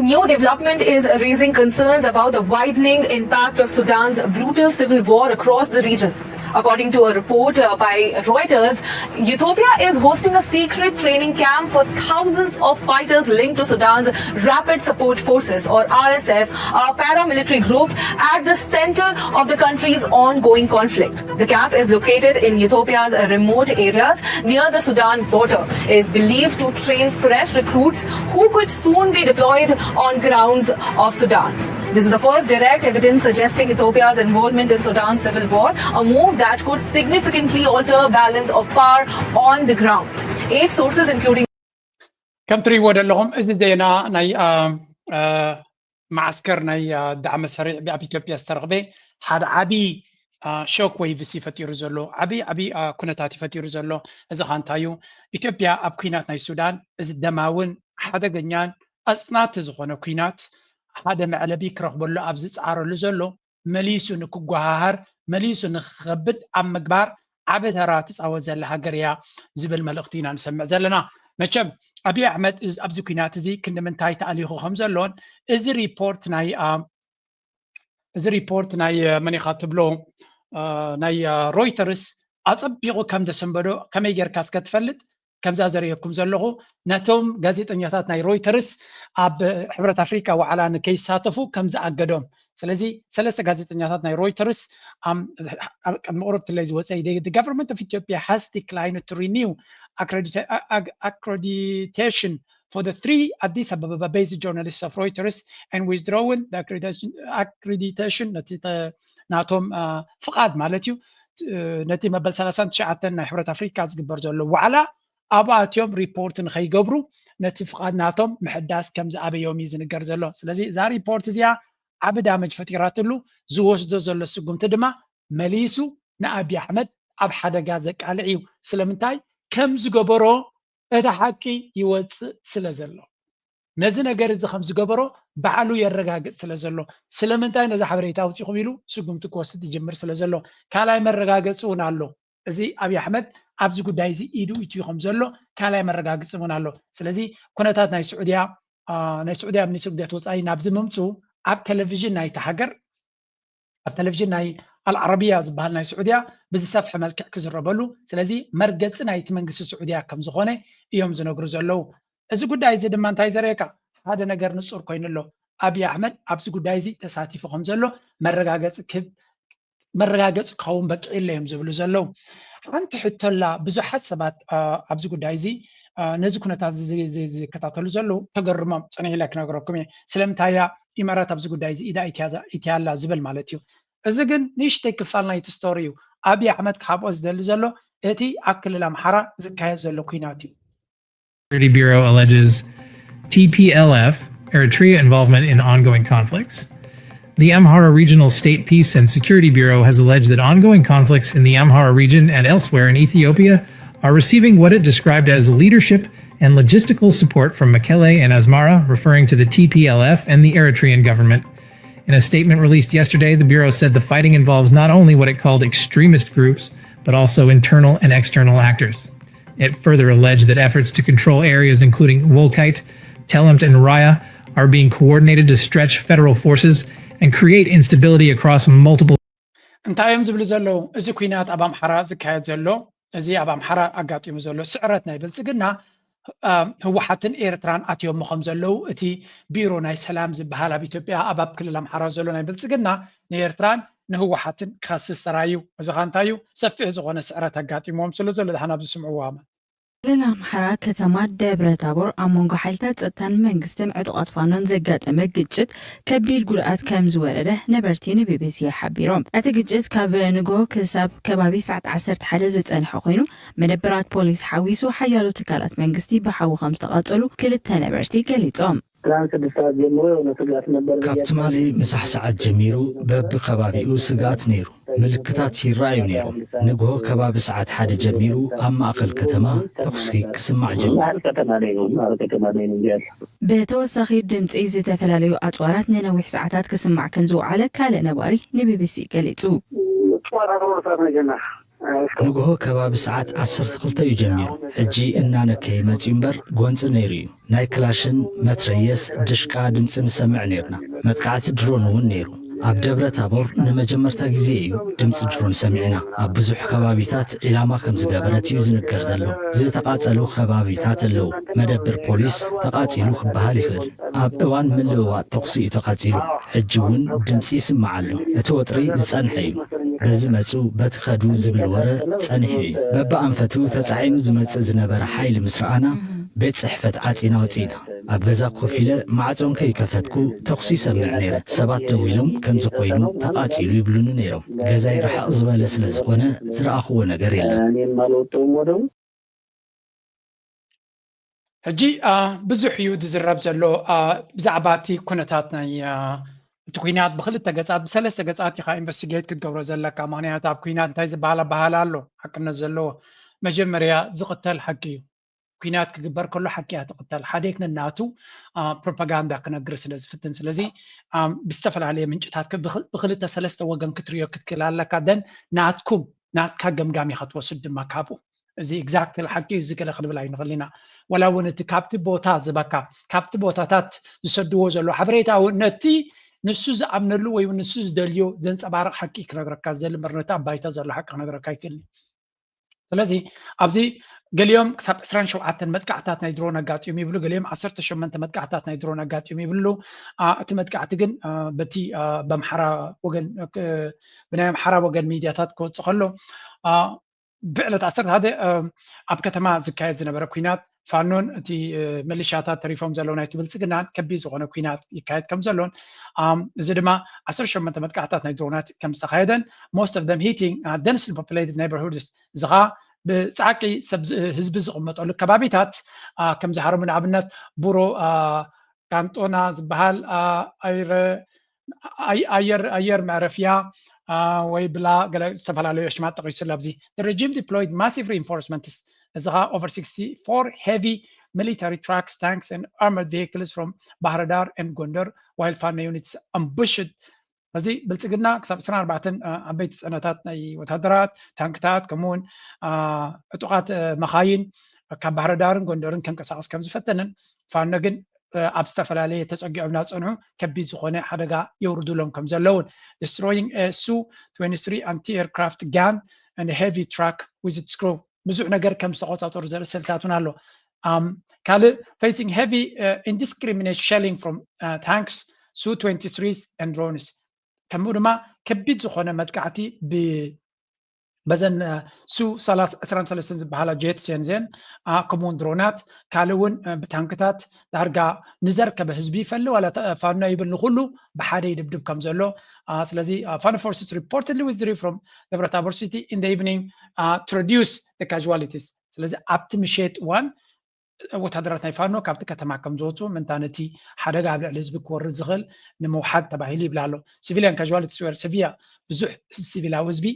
New development is raising concerns about the widening impact of Sudan's brutal civil war across the region. According to a report uh, by Reuters, Ethiopia is hosting a secret training camp for thousands of fighters linked to Sudan's Rapid Support Forces, or R S F, a paramilitary group at the center of the country's ongoing conflict. The camp is located in Ethiopia's remote areas near the Sudan border, is believed to train fresh recruits who could soon be deployed on grounds of Sudan. This is the first direct evidence suggesting Ethiopia's involvement in Sudan's civil war, a move that could significantly alter balance of power on the ground. Eight sources, including ከም ትሪእዎ ዘለኹም እዚ ዜና ናይ አ፣ አ፣ መዓስከር ናይ አ፣ ዳዕመ ሰሪዕ ኣብ ኢትዮጵያ ዝተረኽበ ሓደ ዓቢ አ፣ ሾክ ዌቭስ እዩ ፈጢሩ ዘሎ። ዓቢ ዓቢ አ፣ ኩነታት እዩ ፈጢሩ ዘሎ። እዚ ኸ እንታይ እዩ? ኢትዮጵያ ኣብ ኩናት ናይ ሱዳን እዚ ደማውን ሓደገኛን ኣጽናቲ ዝኾነ ኩናት ሓደ መዕለቢ ክረኽበሉ ኣብ ዝጻረሉ ዘሎ መሊሱ ንክጓሃሃር መሊሱ ንክኸብድ ኣብ ምግባር ዓቢ ተራ ትጻወት ዘላ ሃገር እያ ዝብል መልእኽቲ ኢና ንሰምዕ ዘለና። መቸም ኣብይ ኣሕመድ እዚ- ኣብዚ ኩናት እዚ ክንዲ ምንታይ ተኣሊኹ ከም ዘሎን እዚ ሪፖርት ናይ አ፣ እዚ ሪፖርት ናይ አ፣ መን ኢኻ ትብሎ አ፣ ናይ አ፣ ሮይተርስ ኣጸቢቑ ከም ዘሰንበዶ ከመይ ጌርካ እስከ ትፈልጥ? ከምዛ ዘርእየኩም ዘለኹ ነቶም ጋዜጠኛታት ናይ ሮይተርስ ኣብ ሕብረት ኣፍሪካ ዋዕላ ንከይሳተፉ ከም ዝኣገዶም። ስለዚ ሰለስተ ጋዜጠኛታት ናይ ሮይተርስ ኣም- ኣብ ቅድሚ ቁሩብ ትለይ ዝወፀ the government of Ethiopia has declined to renew accredita- ag- accreditation for the three Addis Ababa based journalists of Reuters and withdrawn the accreditation, accreditation ነቲ ተ- ናቶም አ፣ ፍቓድ ማለት እዩ እ፣ ነቲ መበል ሰላሳን ትሽዓተን ናይ ሕብረት ኣፍሪካ ዝግበር ዘሎ ዋዕላ ኣብኡ ኣትዮም ሪፖርት ንኸይገብሩ ነቲ ፍቓድ ናቶም ምሕዳስ ከም ዝኣበዮም እዩ ዝንገር ዘሎ። ስለዚ እዛ ሪፖርት እዚኣ ዓቢ ዳመጅ ፈጢራትሉ ዝወስዶ ዘሎ ስጉምቲ ድማ መሊሱ ንኣብይ ኣሕመድ ኣብ ሓደጋ ዘቃልዕ እዩ። ስለምንታይ ከም ዝገበሮ እቲ ሓቂ ይወፅእ ስለ ዘሎ ነዚ ነገር እዚ ከም ዝገበሮ ባዕሉ የረጋግፅ ስለ ዘሎ ስለምንታይ ነዚ ሓበሬታ ኣውፂኹም ኢሉ ስጉምቲ ክወስድ ይጅምር ስለ ዘሎ ካልኣይ መረጋገፂ እውን ኣሎ። እዚ ኣብይ ኣሕመድ ኣብዚ ጉዳይ እዚ ኢዱ ኢትዩ ከም ዘሎ ካልኣይ መረጋግፂ እውን ኣሎ። ስለዚ ኩነታት ናይ ስዑድያ አ፣ ናይ ስዑድያ ሚኒስትሪ ጉዳያት ወፃኢ ናብዚ ምምፁ ኣብ ቴሌቪዥን ናይቲ ሃገር ኣብ ቴሌቪዥን ናይ ኣልዓረብያ ዝበሃል ናይ ስዑድያ ብዝሰፍሐ መልክዕ ክዝረበሉ ስለዚ መርገፂ ናይቲ መንግስቲ ስዑድያ ከም ዝኾነ እዮም ዝነግሩ ዘለዉ። እዚ ጉዳይ እዚ ድማ እንታይ ዘርእየካ ሓደ ነገር ንፁር ኮይኑ ኣሎ። ኣብይ ኣሕመድ ኣብዚ ጉዳይ እዚ ተሳቲፉ ከም ዘሎ መረጋገፂ ክብ መረጋገፂ ክኸውን በቂዕለ እዮም ዝብሉ ዘለዉ። ሓንቲ ሕቶላ ብዙሓት ሰባት አ፣ ኣብዚ ጉዳይ እዚ አ፣ ነዚ ኩነታት እዚ ዚ- ዚ- ዝከታተሉ ዘለዉ ተገርሞም ፅንሕ ኢለ ክነግረኩም እየ። ስለምንታይ እያ ኢማራት ኣብዚ ጉዳይ እዚ ኢዳ ኢትያዛ- ኢትያላ ዝብል ማለት እዩ። እዚ ግን ንእሽተይ ክፋል ናይቲ ስቶሪ እዩ። ኣብይ ኣሕመድ ክሃብኦ ዝደሊ ዘሎ እቲ ኣብ ክልል ኣምሓራ ዝካየድ ዘሎ ኩናት እዩ። Security Bureau alleges T P L F Eritrea involvement in ongoing conflicts. The Amhara Regional State Peace and Security Bureau has alleged that ongoing conflicts in the Amhara region and elsewhere in Ethiopia are receiving what it described as leadership and logistical support from Mekelle and Asmara, referring to the T P L F and the Eritrean government. In a statement released yesterday, the Bureau said the fighting involves not only what it called extremist groups, but also internal and external actors. It further alleged that efforts to control areas including Wolkite, Telemt, and Raya are being coordinated to stretch federal forces and create instability across multiple እንታይ እዮም ዝብሉ ዘለዉ? እዚ ኩናት ኣብ ኣምሓራ ዝካየድ ዘሎ እዚ ኣብ ኣምሓራ ኣጋጢሙ ዘሎ ስዕረት ናይ ብልፅግና አ፣ ህወሓትን ኤርትራን ኣትዮሞ ከም ዘለዉ እቲ ቢሮ ናይ ሰላም ዝበሃል ኣብ ኢትዮጵያ ኣብ ኣብ ክልል ኣምሓራ ዘሎ ናይ ብልፅግና ንኤርትራን ንህወሓትን ክኸስስ ተራዩ። እዚ ኸ እንታይ እዩ? ሰፊሕ ዝኾነ ስዕረት ኣጋጢምዎም ስለ ዘሎ ድሓን ኣብዚ ስምዕዎ ኣማ ክልል ኣምሓራ ከተማ ደብረ ታቦር ኣብ መንጎ ሓይልታት ጸጥታን መንግስትን ዕጡቓት ፋኖን ዘጋጠመ ግጭት ከቢድ ጉድኣት ከም ዝወረደ ነበርቲ ንቢቢሲ ሓቢሮም። እቲ ግጭት ካብ ንግሆ ክሳብ ከባቢ ሰዓት ዓሰርተ ሓደ ዝጸንሐ ኮይኑ መደበራት ፖሊስ ሓዊሱ ሓያሎ ትካላት መንግስቲ ብሓዊ ከም ዝተቓጸሉ ክልተ ነበርቲ ገሊጾም። ትናንት ስድስት ሰዓት ጀምሮ የሆነ ስጋት ነበር። ካብ ትማሊ ምሳሕ ሰዓት ጀሚሩ በብከባቢኡ ስግኣት ነይሩ። ምልክታት ይረኣዩ ነይሮም። ንግሆ ከባቢ ሰዓት ሓደ ጀሚሩ ኣብ ማእኸል ከተማ ተኹሲ ክስማዕ ጀሚሩ። መሀል ከተማ ላይ ነው፣ መሀል ከተማ ላይ ነው እንጂ ያለው። ብተወሳኺ ድምፂ ዝተፈላለዩ ኣፅዋራት ንነዊሕ ሰዓታት ክስማዕ ከም ዝወዓለ ካልእ ነባሪ ንቢቢሲ ገሊፁ። ጨዋታ ተወርሳ መጀመር ንግሆ ከባቢ ሰዓት ዓሰርተ ክልተ እዩ ጀሚሩ። ሕጂ እናነከየ መጺኡ እምበር ጎንጺ ነይሩ እዩ። ናይ ክላሽን መትረየስ ድሽቃ ድምጺ ንሰምዕ ነይርና። መጥቃዕቲ ድሮን እውን ነይሩ። ኣብ ደብረ ታቦር ንመጀመርታ ግዜ እዩ ድምጺ ድሮን ሰሚዕና። ኣብ ብዙሕ ከባቢታት ዒላማ ከም ዝገበረት እዩ ዝንገር ዘሎ። ዝተቓጸሉ ከባቢታት ኣለዉ። መደብር ፖሊስ ተቓጺሉ ክበሃል ይኽእል። ኣብ እዋን ምልውዋጥ ተኹሲ እዩ ተቓጺሉ። ሕጂ እውን ድምጺ ይስማዕ ኣሎ። እቲ ወጥሪ ዝጸንሐ እዩ። በዚ መጹ፣ በቲ ከዱ ዝብል ወረ ጸኒሑ እዩ። በብኣንፈቱ ተጻዒኑ ዝመጽእ ዝነበረ ሓይሊ ምስ ረኣና፣ ቤት ጽሕፈት ዓጺና ወጺእና። ኣብ ገዛ ኮፍ ኢለ ማዕጾን ከይከፈትኩ ተኹሲ ይሰምዕ ነይረ። ሰባት ደው ኢሎም ከምዚ ኮይኑ ተቓጺሉ ይብሉኒ ነይሮም። ገዛይ ርሕቕ ዝበለ ስለ ዝኾነ ዝረኣኽዎ ነገር የለን። እኔም አልወጣሁም ወደው። ሕጂ አ፣ ብዙሕ እዩ ዝዝረብ ዘሎ አ፣ ብዛዕባ እቲ ኩነታት ናይ አ፣ እቲ ኩናት ብክልተ ገጻት ብሰለስተ ገጻት ኢኻ ኢንቨስቲጌት ክትገብሮ ዘለካ። ምክንያቱ ኣብ ኩናት እንታይ ዝበሃል ኣበሃል ኣሎ ሓቅነት ዘለዎ። መጀመርያ ዝቕተል ሓቂ እዩ። ኩናት ክግበር ከሎ ሓቂ እያ ትቕተል። ሓዴክ ነናቱ አ፣ ፕሮፓጋንዳ ክነግር ስለ ዝፍትን። ስለዚ አ፣ ብዝተፈላለየ ምንጭታት ክ- ብክ- ብክልተ ሰለስተ ወገን ክትሪኦ ክትክእል ኣለካ። ደን ናትኩም ናትካ ገምጋም ኢኻ ትወስድ ድማ ካብኡ። እዚ ኤግዛክትሊ ሓቂ እዩ፣ እዚ ገለ ክንብል ኣይንኽእል ኢና። ወላ እውን እቲ ካብቲ ቦታ ዝበካ ካብቲ ቦታታት ዝሰድዎ ዘሎ ሓበሬታ እውን ነቲ ንሱ ዝኣምነሉ ወይ እውን ንሱ ዝደልዮ ዘንፀባርቕ ሓቂ ክነግረካ ዝደሊ እምበር ነቲ ኣብ ባይታ ዘሎ ሓቂ ክነግረካ ኣይክእልን እዩ። ስለዚ ኣብዚ ገሊኦም ክሳብ ዕስራን ሸውዓተን መጥቃዕታት ናይ ድሮን ኣጋጢሙ ይብሉ፣ ገሊኦም ዓሰርተ ሸሞንተ መጥቃዕታት ናይ ድሮን ኣጋጢሙ ይብሉ። አ፣ እቲ መጥቃዕቲ ግን አ፣ በቲ አ፣ በምሓራ ወገን አ፣ ብናይ ኣምሓራ ወገን ሚድያታት ክወፅእ ከሎ አ፣ ብዕለት ዓሰርተ ሓደ ኣብ ከተማ ዝካየድ ዝነበረ ኩናት ፋኖን እቲ ሚሊሻታት ተሪፎም ዘለዉ ናይቲ ብልፅግናን ከቢድ ዝኾነ ኩናት ይካየድ ከም ዘሎን እዚ ድማ ዓሰርተ ሸሞንተ መጥቃዕታት ናይ ድሮናት ከም ዝተኻየደን most of them hitting densely populated neighborhoods እዚ ኸዓ ብፃዕቂ ሰብ ህዝቢ ዝቕመጠሉ ከባቢታት ከም ዝሃረሙ ንኣብነት ቡሮ ቃንጦና ዝበሃል ኣይረ ኣየር ኣየር መዕረፍያ ወይ ብላ ገለ ዝተፈላለዩ ኣሽማት ጠቒሱ ኣሎ ኣብዚ the regime deployed massive reinforcements እዚ ኸዓ over sixty-four heavy military trucks, tanks and armored vehicles from ባህርዳር and ጎንደር while ፋኖ units ambushed እዚ ብልፅግና ክሳብ ዕስራን ኣርባዕተን ዓበይቲ ፅዕነታት ናይ ወታደራት ታንክታት ከምኡውን ዕጡቓት መኻይን ካብ ባህርዳርን ጎንደርን ከንቀሳቐስ ከም ዝፈተነን ፋኖ ግን ኣብ ዝተፈላለየ ተፀጊዖም እናፀንሑ ከቢድ ዝኾነ ሓደጋ የውርዱሎም ከም ዘለውን destroying a Su twenty-three anti-aircraft gun and a heavy truck with its crew ብዙሕ ነገር ከም ዝተቆፃፀሩ ዘርኢ ስእልታት እውን ኣሎ። ካልእ facing heavy indiscriminate shelling from tanks, Su twenty-threes and drones ከምኡ ድማ ከቢድ ዝኾነ መጥቃዕቲ ብ በዘን ሱ ዕስራን ሰለስተን ዝበሃላ ጀት ሴንዜን ከምኡውን ድሮናት ካልእ እውን ብታንክታት ዳርጋ ንዘርከበ ህዝቢ ይፈሊ ዋላ ፋኖ ይብል ንኩሉ ብሓደ ይድብድብ ከም ዘሎ ስለዚ ፋኖ forces reportedly withdrew from ደብረታቦር city in the evening to reduce casualties ስለዚ ኣብቲ ምሸት እዋን ወታደራት ናይ ፋኖ ካብቲ ከተማ ከም ዝወፁ ምንታ ነቲ ሓደጋ ኣብ ልዕሊ ህዝቢ ክወርድ ዝኽእል ንምውሓድ ተባሂሉ ይብላ ኣሎ civilian casualties were severe ብዙሕ ሲቪላዊ ህዝቢ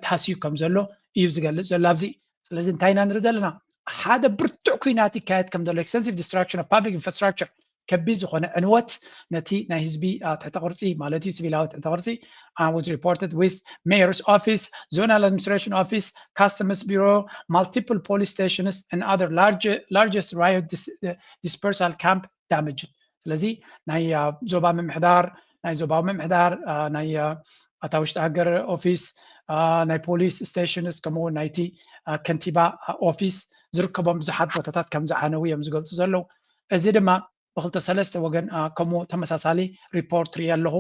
ተሃስዩ ከም ዘሎ እዩ ዝገልፅ ዘሎ ኣብዚ ስለዚ እንታይ ኢና ንርኢ ዘለና ሓደ ብርቱዕ ኩናት ይካየድ ከም ዘሎ extensive destruction of public infrastructure ከቢድ ዝኾነ ዕንወት ነቲ ናይ ህዝቢ ትሕተ ቅርፂ ማለት እዩ ሲቪላዊ ትሕተ ቅርፂ was reported with mayor's office, zonal administration office, customs bureau, multiple police stations and other large, largest riot dis, dispersal camp damage ስለዚ ናይ ዞባ ምምሕዳር ናይ ዞባዊ ምምሕዳር ናይ ኣታ ውሽጢ ሃገር ኦፊስ ናይ ፖሊስ ስቴሽንስ ከምኡ እውን ናይቲ ከንቲባ ኦፊስ ዝርከቦም ብዙሓት ቦታታት ከም ዝዓነው እዮም ዝገልፁ ዘለዉ እዚ ድማ ብክልተ ሰለስተ ወገን ከምኡ ተመሳሳሊ ሪፖርት ርኢ ኣለኹ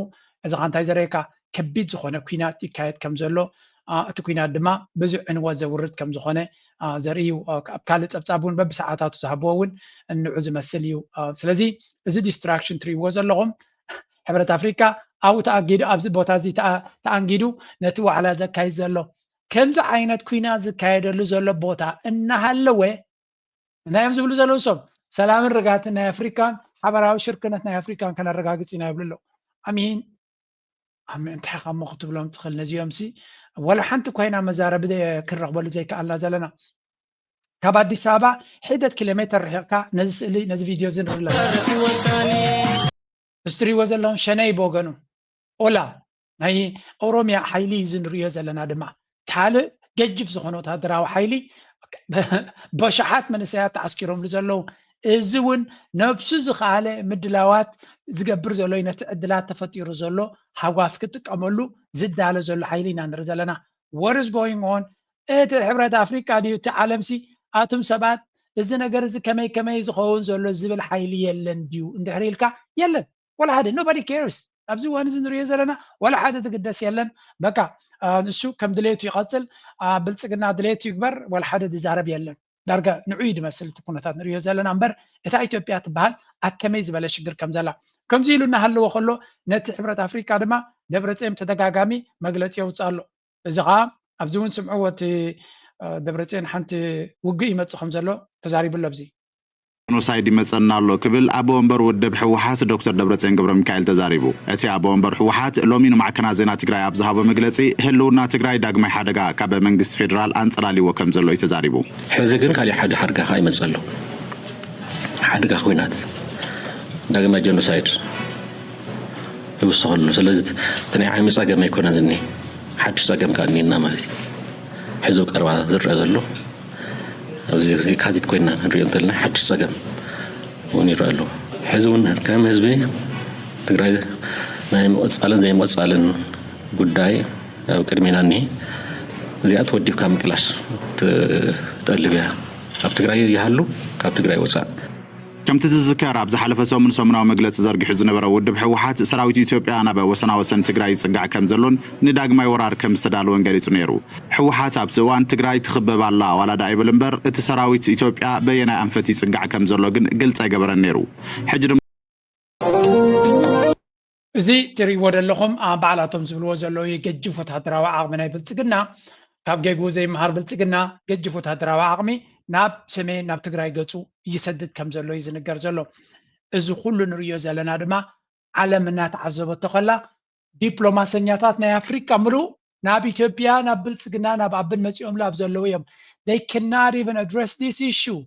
እዚ ካ እንታይ ዘርእየካ ከቢድ ዝኾነ ኩናት ይካየድ ከም ዘሎ እቲ ኩናት ድማ ብዙሕ ዕንወት ዘውርድ ከም ዝኾነ ዘርእዩ ኣብ ካልእ ፀብፃብ እውን በብሰዓታቱ ዝሃብዎ እውን እንዑ ዝመስል እዩ ስለዚ እዚ ዲስትራክሽን ትርእይዎ ዘለኹም ሕብረት ኣፍሪካ ኣብኡ ተኣጊዱ ኣብዚ ቦታ እዚ ተኣንጊዱ ነቲ ዋዕላ ዘካይድ ዘሎ ከምዚ ዓይነት ኩናት ዝካየደሉ ዘሎ ቦታ እናሃለወ እንታይ እዮም ዝብሉ ዘለዉ ሰብ ሰላምን ርጋትን ናይ ኣፍሪካን ሓበራዊ ሽርክነት ናይ ኣፍሪካን ከነረጋግፅ ኢና ይብሉ ኣለዉ ኣሚን ኣብ ምእንታይ ኻሞ ክትብሎም ትኽእል ነዚኦም ሲ ወላ ሓንቲ ኮይና መዛረቢ ክንረኽበሉ ዘይከኣልና ዘለና ካብ ኣዲስ ኣበባ ሒደት ኪሎ ሜትር ርሒቕካ ነዚ ስእሊ ነዚ ቪድዮ እዚ ንርኢ ኣለና እዚ ትሪእዎ ዘለኹም ሸነይ ብወገኑ ኦላ ናይ ኦሮሚያ ሓይሊ እዚ ንሪኦ ዘለና ድማ ካልእ ገጅፍ ዝኾነ ወታደራዊ ሓይሊ በሽሓት መንእሰያት ተዓስኪሮምሉ ዘለዉ፣ እዚ እውን ነብሱ ዝኸኣለ ምድላዋት ዝገብር ዘሎ እዩ። ነቲ ዕድላት ተፈጢሩ ዘሎ ሃዋፍ ክጥቀመሉ ዝዳለ ዘሎ ሓይሊ ኢና ንርኢ ዘለና። What is going on? እቲ ሕብረት ኣፍሪቃ ድዩ እቲ ዓለምሲ? ኣቱም ሰባት፣ እዚ ነገር እዚ ከመይ ከመይ ዝኸውን ዘሎ ዝብል ሓይሊ የለን ድዩ እንድሕር ኢልካ፣ የለን። ወላ ሓደ፣ nobody cares። ኣብዚ እዋን እዚ ንሪኦ ዘለና ወላ ሓደ ዝግደስ የለን። በቃ ንሱ ከም ድሌቱ ይቐፅል፣ ብልፅግና ድሌቱ ይግበር፣ ወላ ሓደ ዝዛረብ የለን። ዳርጋ ንዑ እዩ ዝመስል እቲ ኩነታት ንሪኦ ዘለና እምበር፣ እታ ኢትዮጵያ ትበሃል ኣከመይ ዝበለ ሽግር ከም ዘላ። ከምዚ ኢሉ እናሃለወ ከሎ፣ ነቲ ሕብረት ኣፍሪቃ ድማ ደብረፅዮን ተደጋጋሚ መግለፂ የውፅእ ኣሎ። እዚ ከዓ ኣብዚ እውን ስምዕዎ፣ እቲ ደብረፅዮን ሓንቲ ውግእ ይመፅእ ከም ዘሎ ተዛሪቡ ኣሎ። ኣብዚ ጀኖሳይድ ይመፀና ኣሎ ክብል ኣቦ ወንበር ውድብ ህወሓት ዶክተር ደብረፅዮን ገብረሚካኤል ተዛሪቡ። እቲ ኣቦ ወንበር ህወሓት ሎሚ ንማዕከናት ዜና ትግራይ ኣብ ዝሃቦ መግለፂ፣ ህልውና ትግራይ ዳግማይ ሓደጋ ካብ መንግስቲ ፌዴራል ኣንፀላልይዎ ከም ዘሎ እዩ ተዛሪቡ። ሕዚ ግን ካሊእ ሓደ ሓደጋ ከዓ ይመፅእ ኣሎ። ሓደጋ ኲናት፣ ዳግማይ ጀኖሳይድ ይውስኸሉ። ስለዚ እቲ ናይ ዓሚ ፀገም ኣይኮነን ዝኒሀ፣ ሓድሽ ፀገም ከዓ እኒና ማለት እዩ። ሕዚ ቀረባ ዝረአ ዘሎ ኣብዚ የካቲት ኮይና ንሪኦ እንተለና ሓድሽ ፀገም እውን ይረአ ኣሎ። ሕዚ እውን ከም ህዝቢ ትግራይ ናይ ምቕፃልን ዘይምቕፃልን ጉዳይ ኣብ ቅድሜና እኒሀ። እዚኣ ተወዲብካ ምቅላስ ትጠልብ እያ። ኣብ ትግራይ ይሃሉ፣ ካብ ትግራይ ወፃእ። ከምቲ ዝዝከር ኣብ ዝሓለፈ ሰሙን ሰሙናዊ መግለፂ ዘርጊሑ ዝነበረ ውድብ ህወሓት፣ ሰራዊት ኢትዮጵያ ናብ ወሰናወሰን ትግራይ ይፅጋዕ ከም ዘሎን ንዳግማይ ወራር ከም ዝተዳለወን ገሊፁ ነይሩ። ህወሓት ኣብቲ እዋን ትግራይ ትኽበብ ኣላ ዋላ ደኣ ይብል እምበር፣ እቲ ሰራዊት ኢትዮጵያ በየናይ ኣንፈት ይፅጋዕ ከም ዘሎ ግን ግልፂ ኣይገበረን ነይሩ። ሕጂ ድማ እዚ ትሪእዎ ዘለኹም ባዕላቶም ዝብልዎ ዘለዉ ገጅፍ ወታደራዊ ዓቕሚ ናይ ብልፅግና፣ ካብ ጌግኡ ዘይምሃር ብልፅግና ገጅፍ ወታደራዊ ዓቕሚ ናብ ሰሜን ናብ ትግራይ ገፁ ይሰድድ ከም ዘሎ እዩ ዝንገር ዘሎ። እዚ ኩሉ ንሪኦ ዘለና ድማ ዓለም እናተዓዘበቶ ከላ፣ ዲፕሎማሰኛታት ናይ ኣፍሪቃ ምሉእ ናብ ኢትዮጵያ ናብ ብልፅግና ናብ ኣብን መፂኦምሉ ኣብ ዘለዉ እዮም። They cannot even address this issue።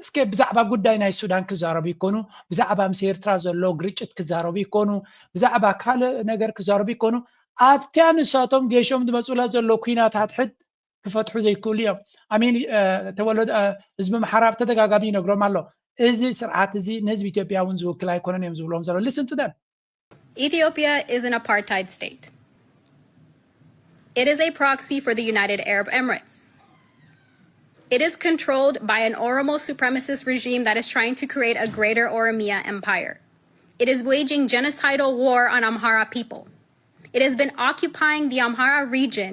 እስከ ብዛዕባ ጉዳይ ናይ ሱዳን ክዛረቡ ይኮኑ፣ ብዛዕባ ምስ ኤርትራ ዘሎ ግርጭት ክዛረቡ ይኮኑ፣ ብዛዕባ ካልእ ነገር ክዛረቡ ይኮኑ፣ ኣብቲያ ንሳቶም ገሾም ዝመፁላ ዘሎ ኩናት ሓድሕድ ክፈትሑ ዘይክእሉ እዮም። ኣሚን ተወለደ ህዝቢ ምሓራ ብተደጋጋሚ ይነግሮም ኣሎ። እዚ ስርዓት እዚ ንህዝቢ ኢትዮጵያ እውን ዝውክል ኣይኮነን እዮም ዝብሎም ዘሎ። Listen to them. Ethiopia is an apartheid state. It is a proxy for the United Arab Emirates. It is controlled by an Oromo supremacist regime that is trying to create a greater Oromia empire. It is waging genocidal war on Amhara people. It has been occupying the Amhara region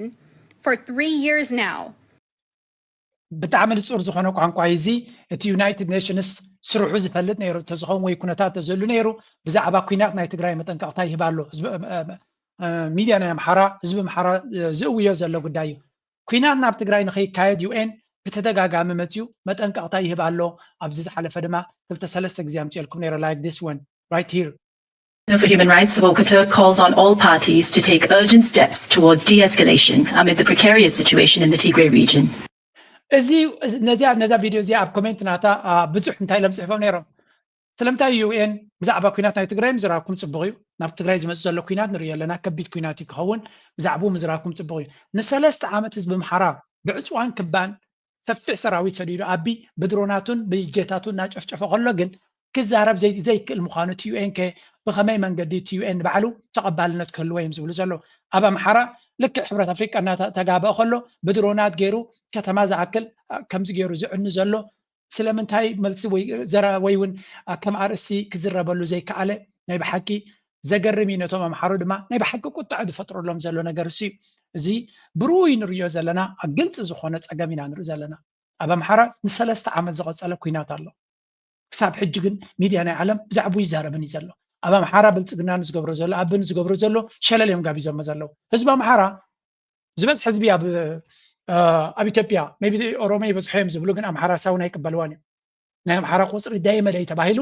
for three years now. ብጣዕሚ ንፁር ዝኾነ ቋንቋ እዚ እቲ ዩናይትድ ኔሽንስ ስርሑ ዝፈልጥ ነይሩ እንተዝኸውን ወይ ኩነታት ተዘሉ ነይሩ ብዛዕባ ኩናት ናይ ትግራይ መጠንቀቕታ ይህብ ኣሎ። ሚድያ ናይ ኣምሓራ ህዝቢ ኣምሓራ ዝእውዮ ዘሎ ጉዳይ እዩ። ኩናት ናብ ትግራይ ንኸይካየድ ዩኤን ብተደጋጋሚ መፅዩ መጠንቀቕታ ይህብ ኣሎ። ኣብዚ ዝሓለፈ ድማ ክልተ ሰለስተ ግዜ ኣምፅኤልኩም ነይረ like this one right here. For Human Rights, Volker Turk calls on all parties to take urgent steps towards de-escalation amid the precarious situation in the Tigray region. እዚ ነዚኣ ነዛ ቪድዮ እዚኣ ኣብ ኮሜንት ናታ ብዙሕ እንታይ ኢሎም ፅሒፎም ነይሮም። ስለምንታይ ዩኤን ብዛዕባ ኩናት ናይ ትግራይ ምዝራብኩም ፅቡቕ እዩ። ናብ ትግራይ ዝመፅእ ዘሎ ኩናት ንሪኦ ኣለና። ከቢድ ኩናት እዩ ክኸውን። ብዛዕባኡ ምዝራብኩም ፅቡቕ እዩ። ንሰለስተ ዓመት ህዝቢ ኣምሓራ ብዕፅዋን ክባን ሰፊሕ ሰራዊት ሰዲዱ ኣቢ ብድሮናቱን ብጀታቱን እናጨፍጨፈ ከሎ ግን ክዛረብ ዘይክእል ምዃኑ እቲ ዩኤን ከ ብኸመይ መንገዲ እቲ ዩኤን ንባዕሉ ተቐባልነት ክህልዎ እዮም ዝብሉ ዘለዉ። ኣብ ኣምሓራ ልክዕ ሕብረት ኣፍሪቃ እናተጋበአ ከሎ ብድሮናት ገይሩ ከተማ ዝኣክል ከምዚ ገይሩ ዝዕኑ ዘሎ ስለምንታይ መልሲ ወይ እውን ከም ኣርእስቲ ክዝረበሉ ዘይከኣለ ናይ ብሓቂ ዘገርም እዩ። ነቶም ኣምሓሩ ድማ ናይ ብሓቂ ቁጥዐ ዝፈጥረሎም ዘሎ ነገር እሱ እዩ። እዚ ብርኡይ ንሪኦ ዘለና ኣብ ግልፂ ዝኾነ ፀገም ኢና ንርኢ ዘለና። ኣብ ኣምሓራ ንሰለስተ ዓመት ዝቐፀለ ኩናት ኣሎ። ክሳብ ሕጂ ግን ሚድያ ናይ ዓለም ብዛዕባኡ ይዛረብን እዩ ዘሎ። ኣብ ኣምሓራ ብልፅግና ንዝገብሮ ዘሎ ኣብ ንዝገብሮ ዘሎ ሸለል እዮም ጋቢዞሞ ዘለዉ። ህዝቢ ኣምሓራ ዝበዝሐ ህዝቢ ኣብ ኣብ ኢትዮጵያ ቢ ኦሮሞ ይበዝሖ እዮም ዝብሉ ግን ኣምሓራ ሳውን ኣይቅበልዋን እዮም። ናይ ኣምሓራ ቁፅሪ ደየመደይ ተባሂሉ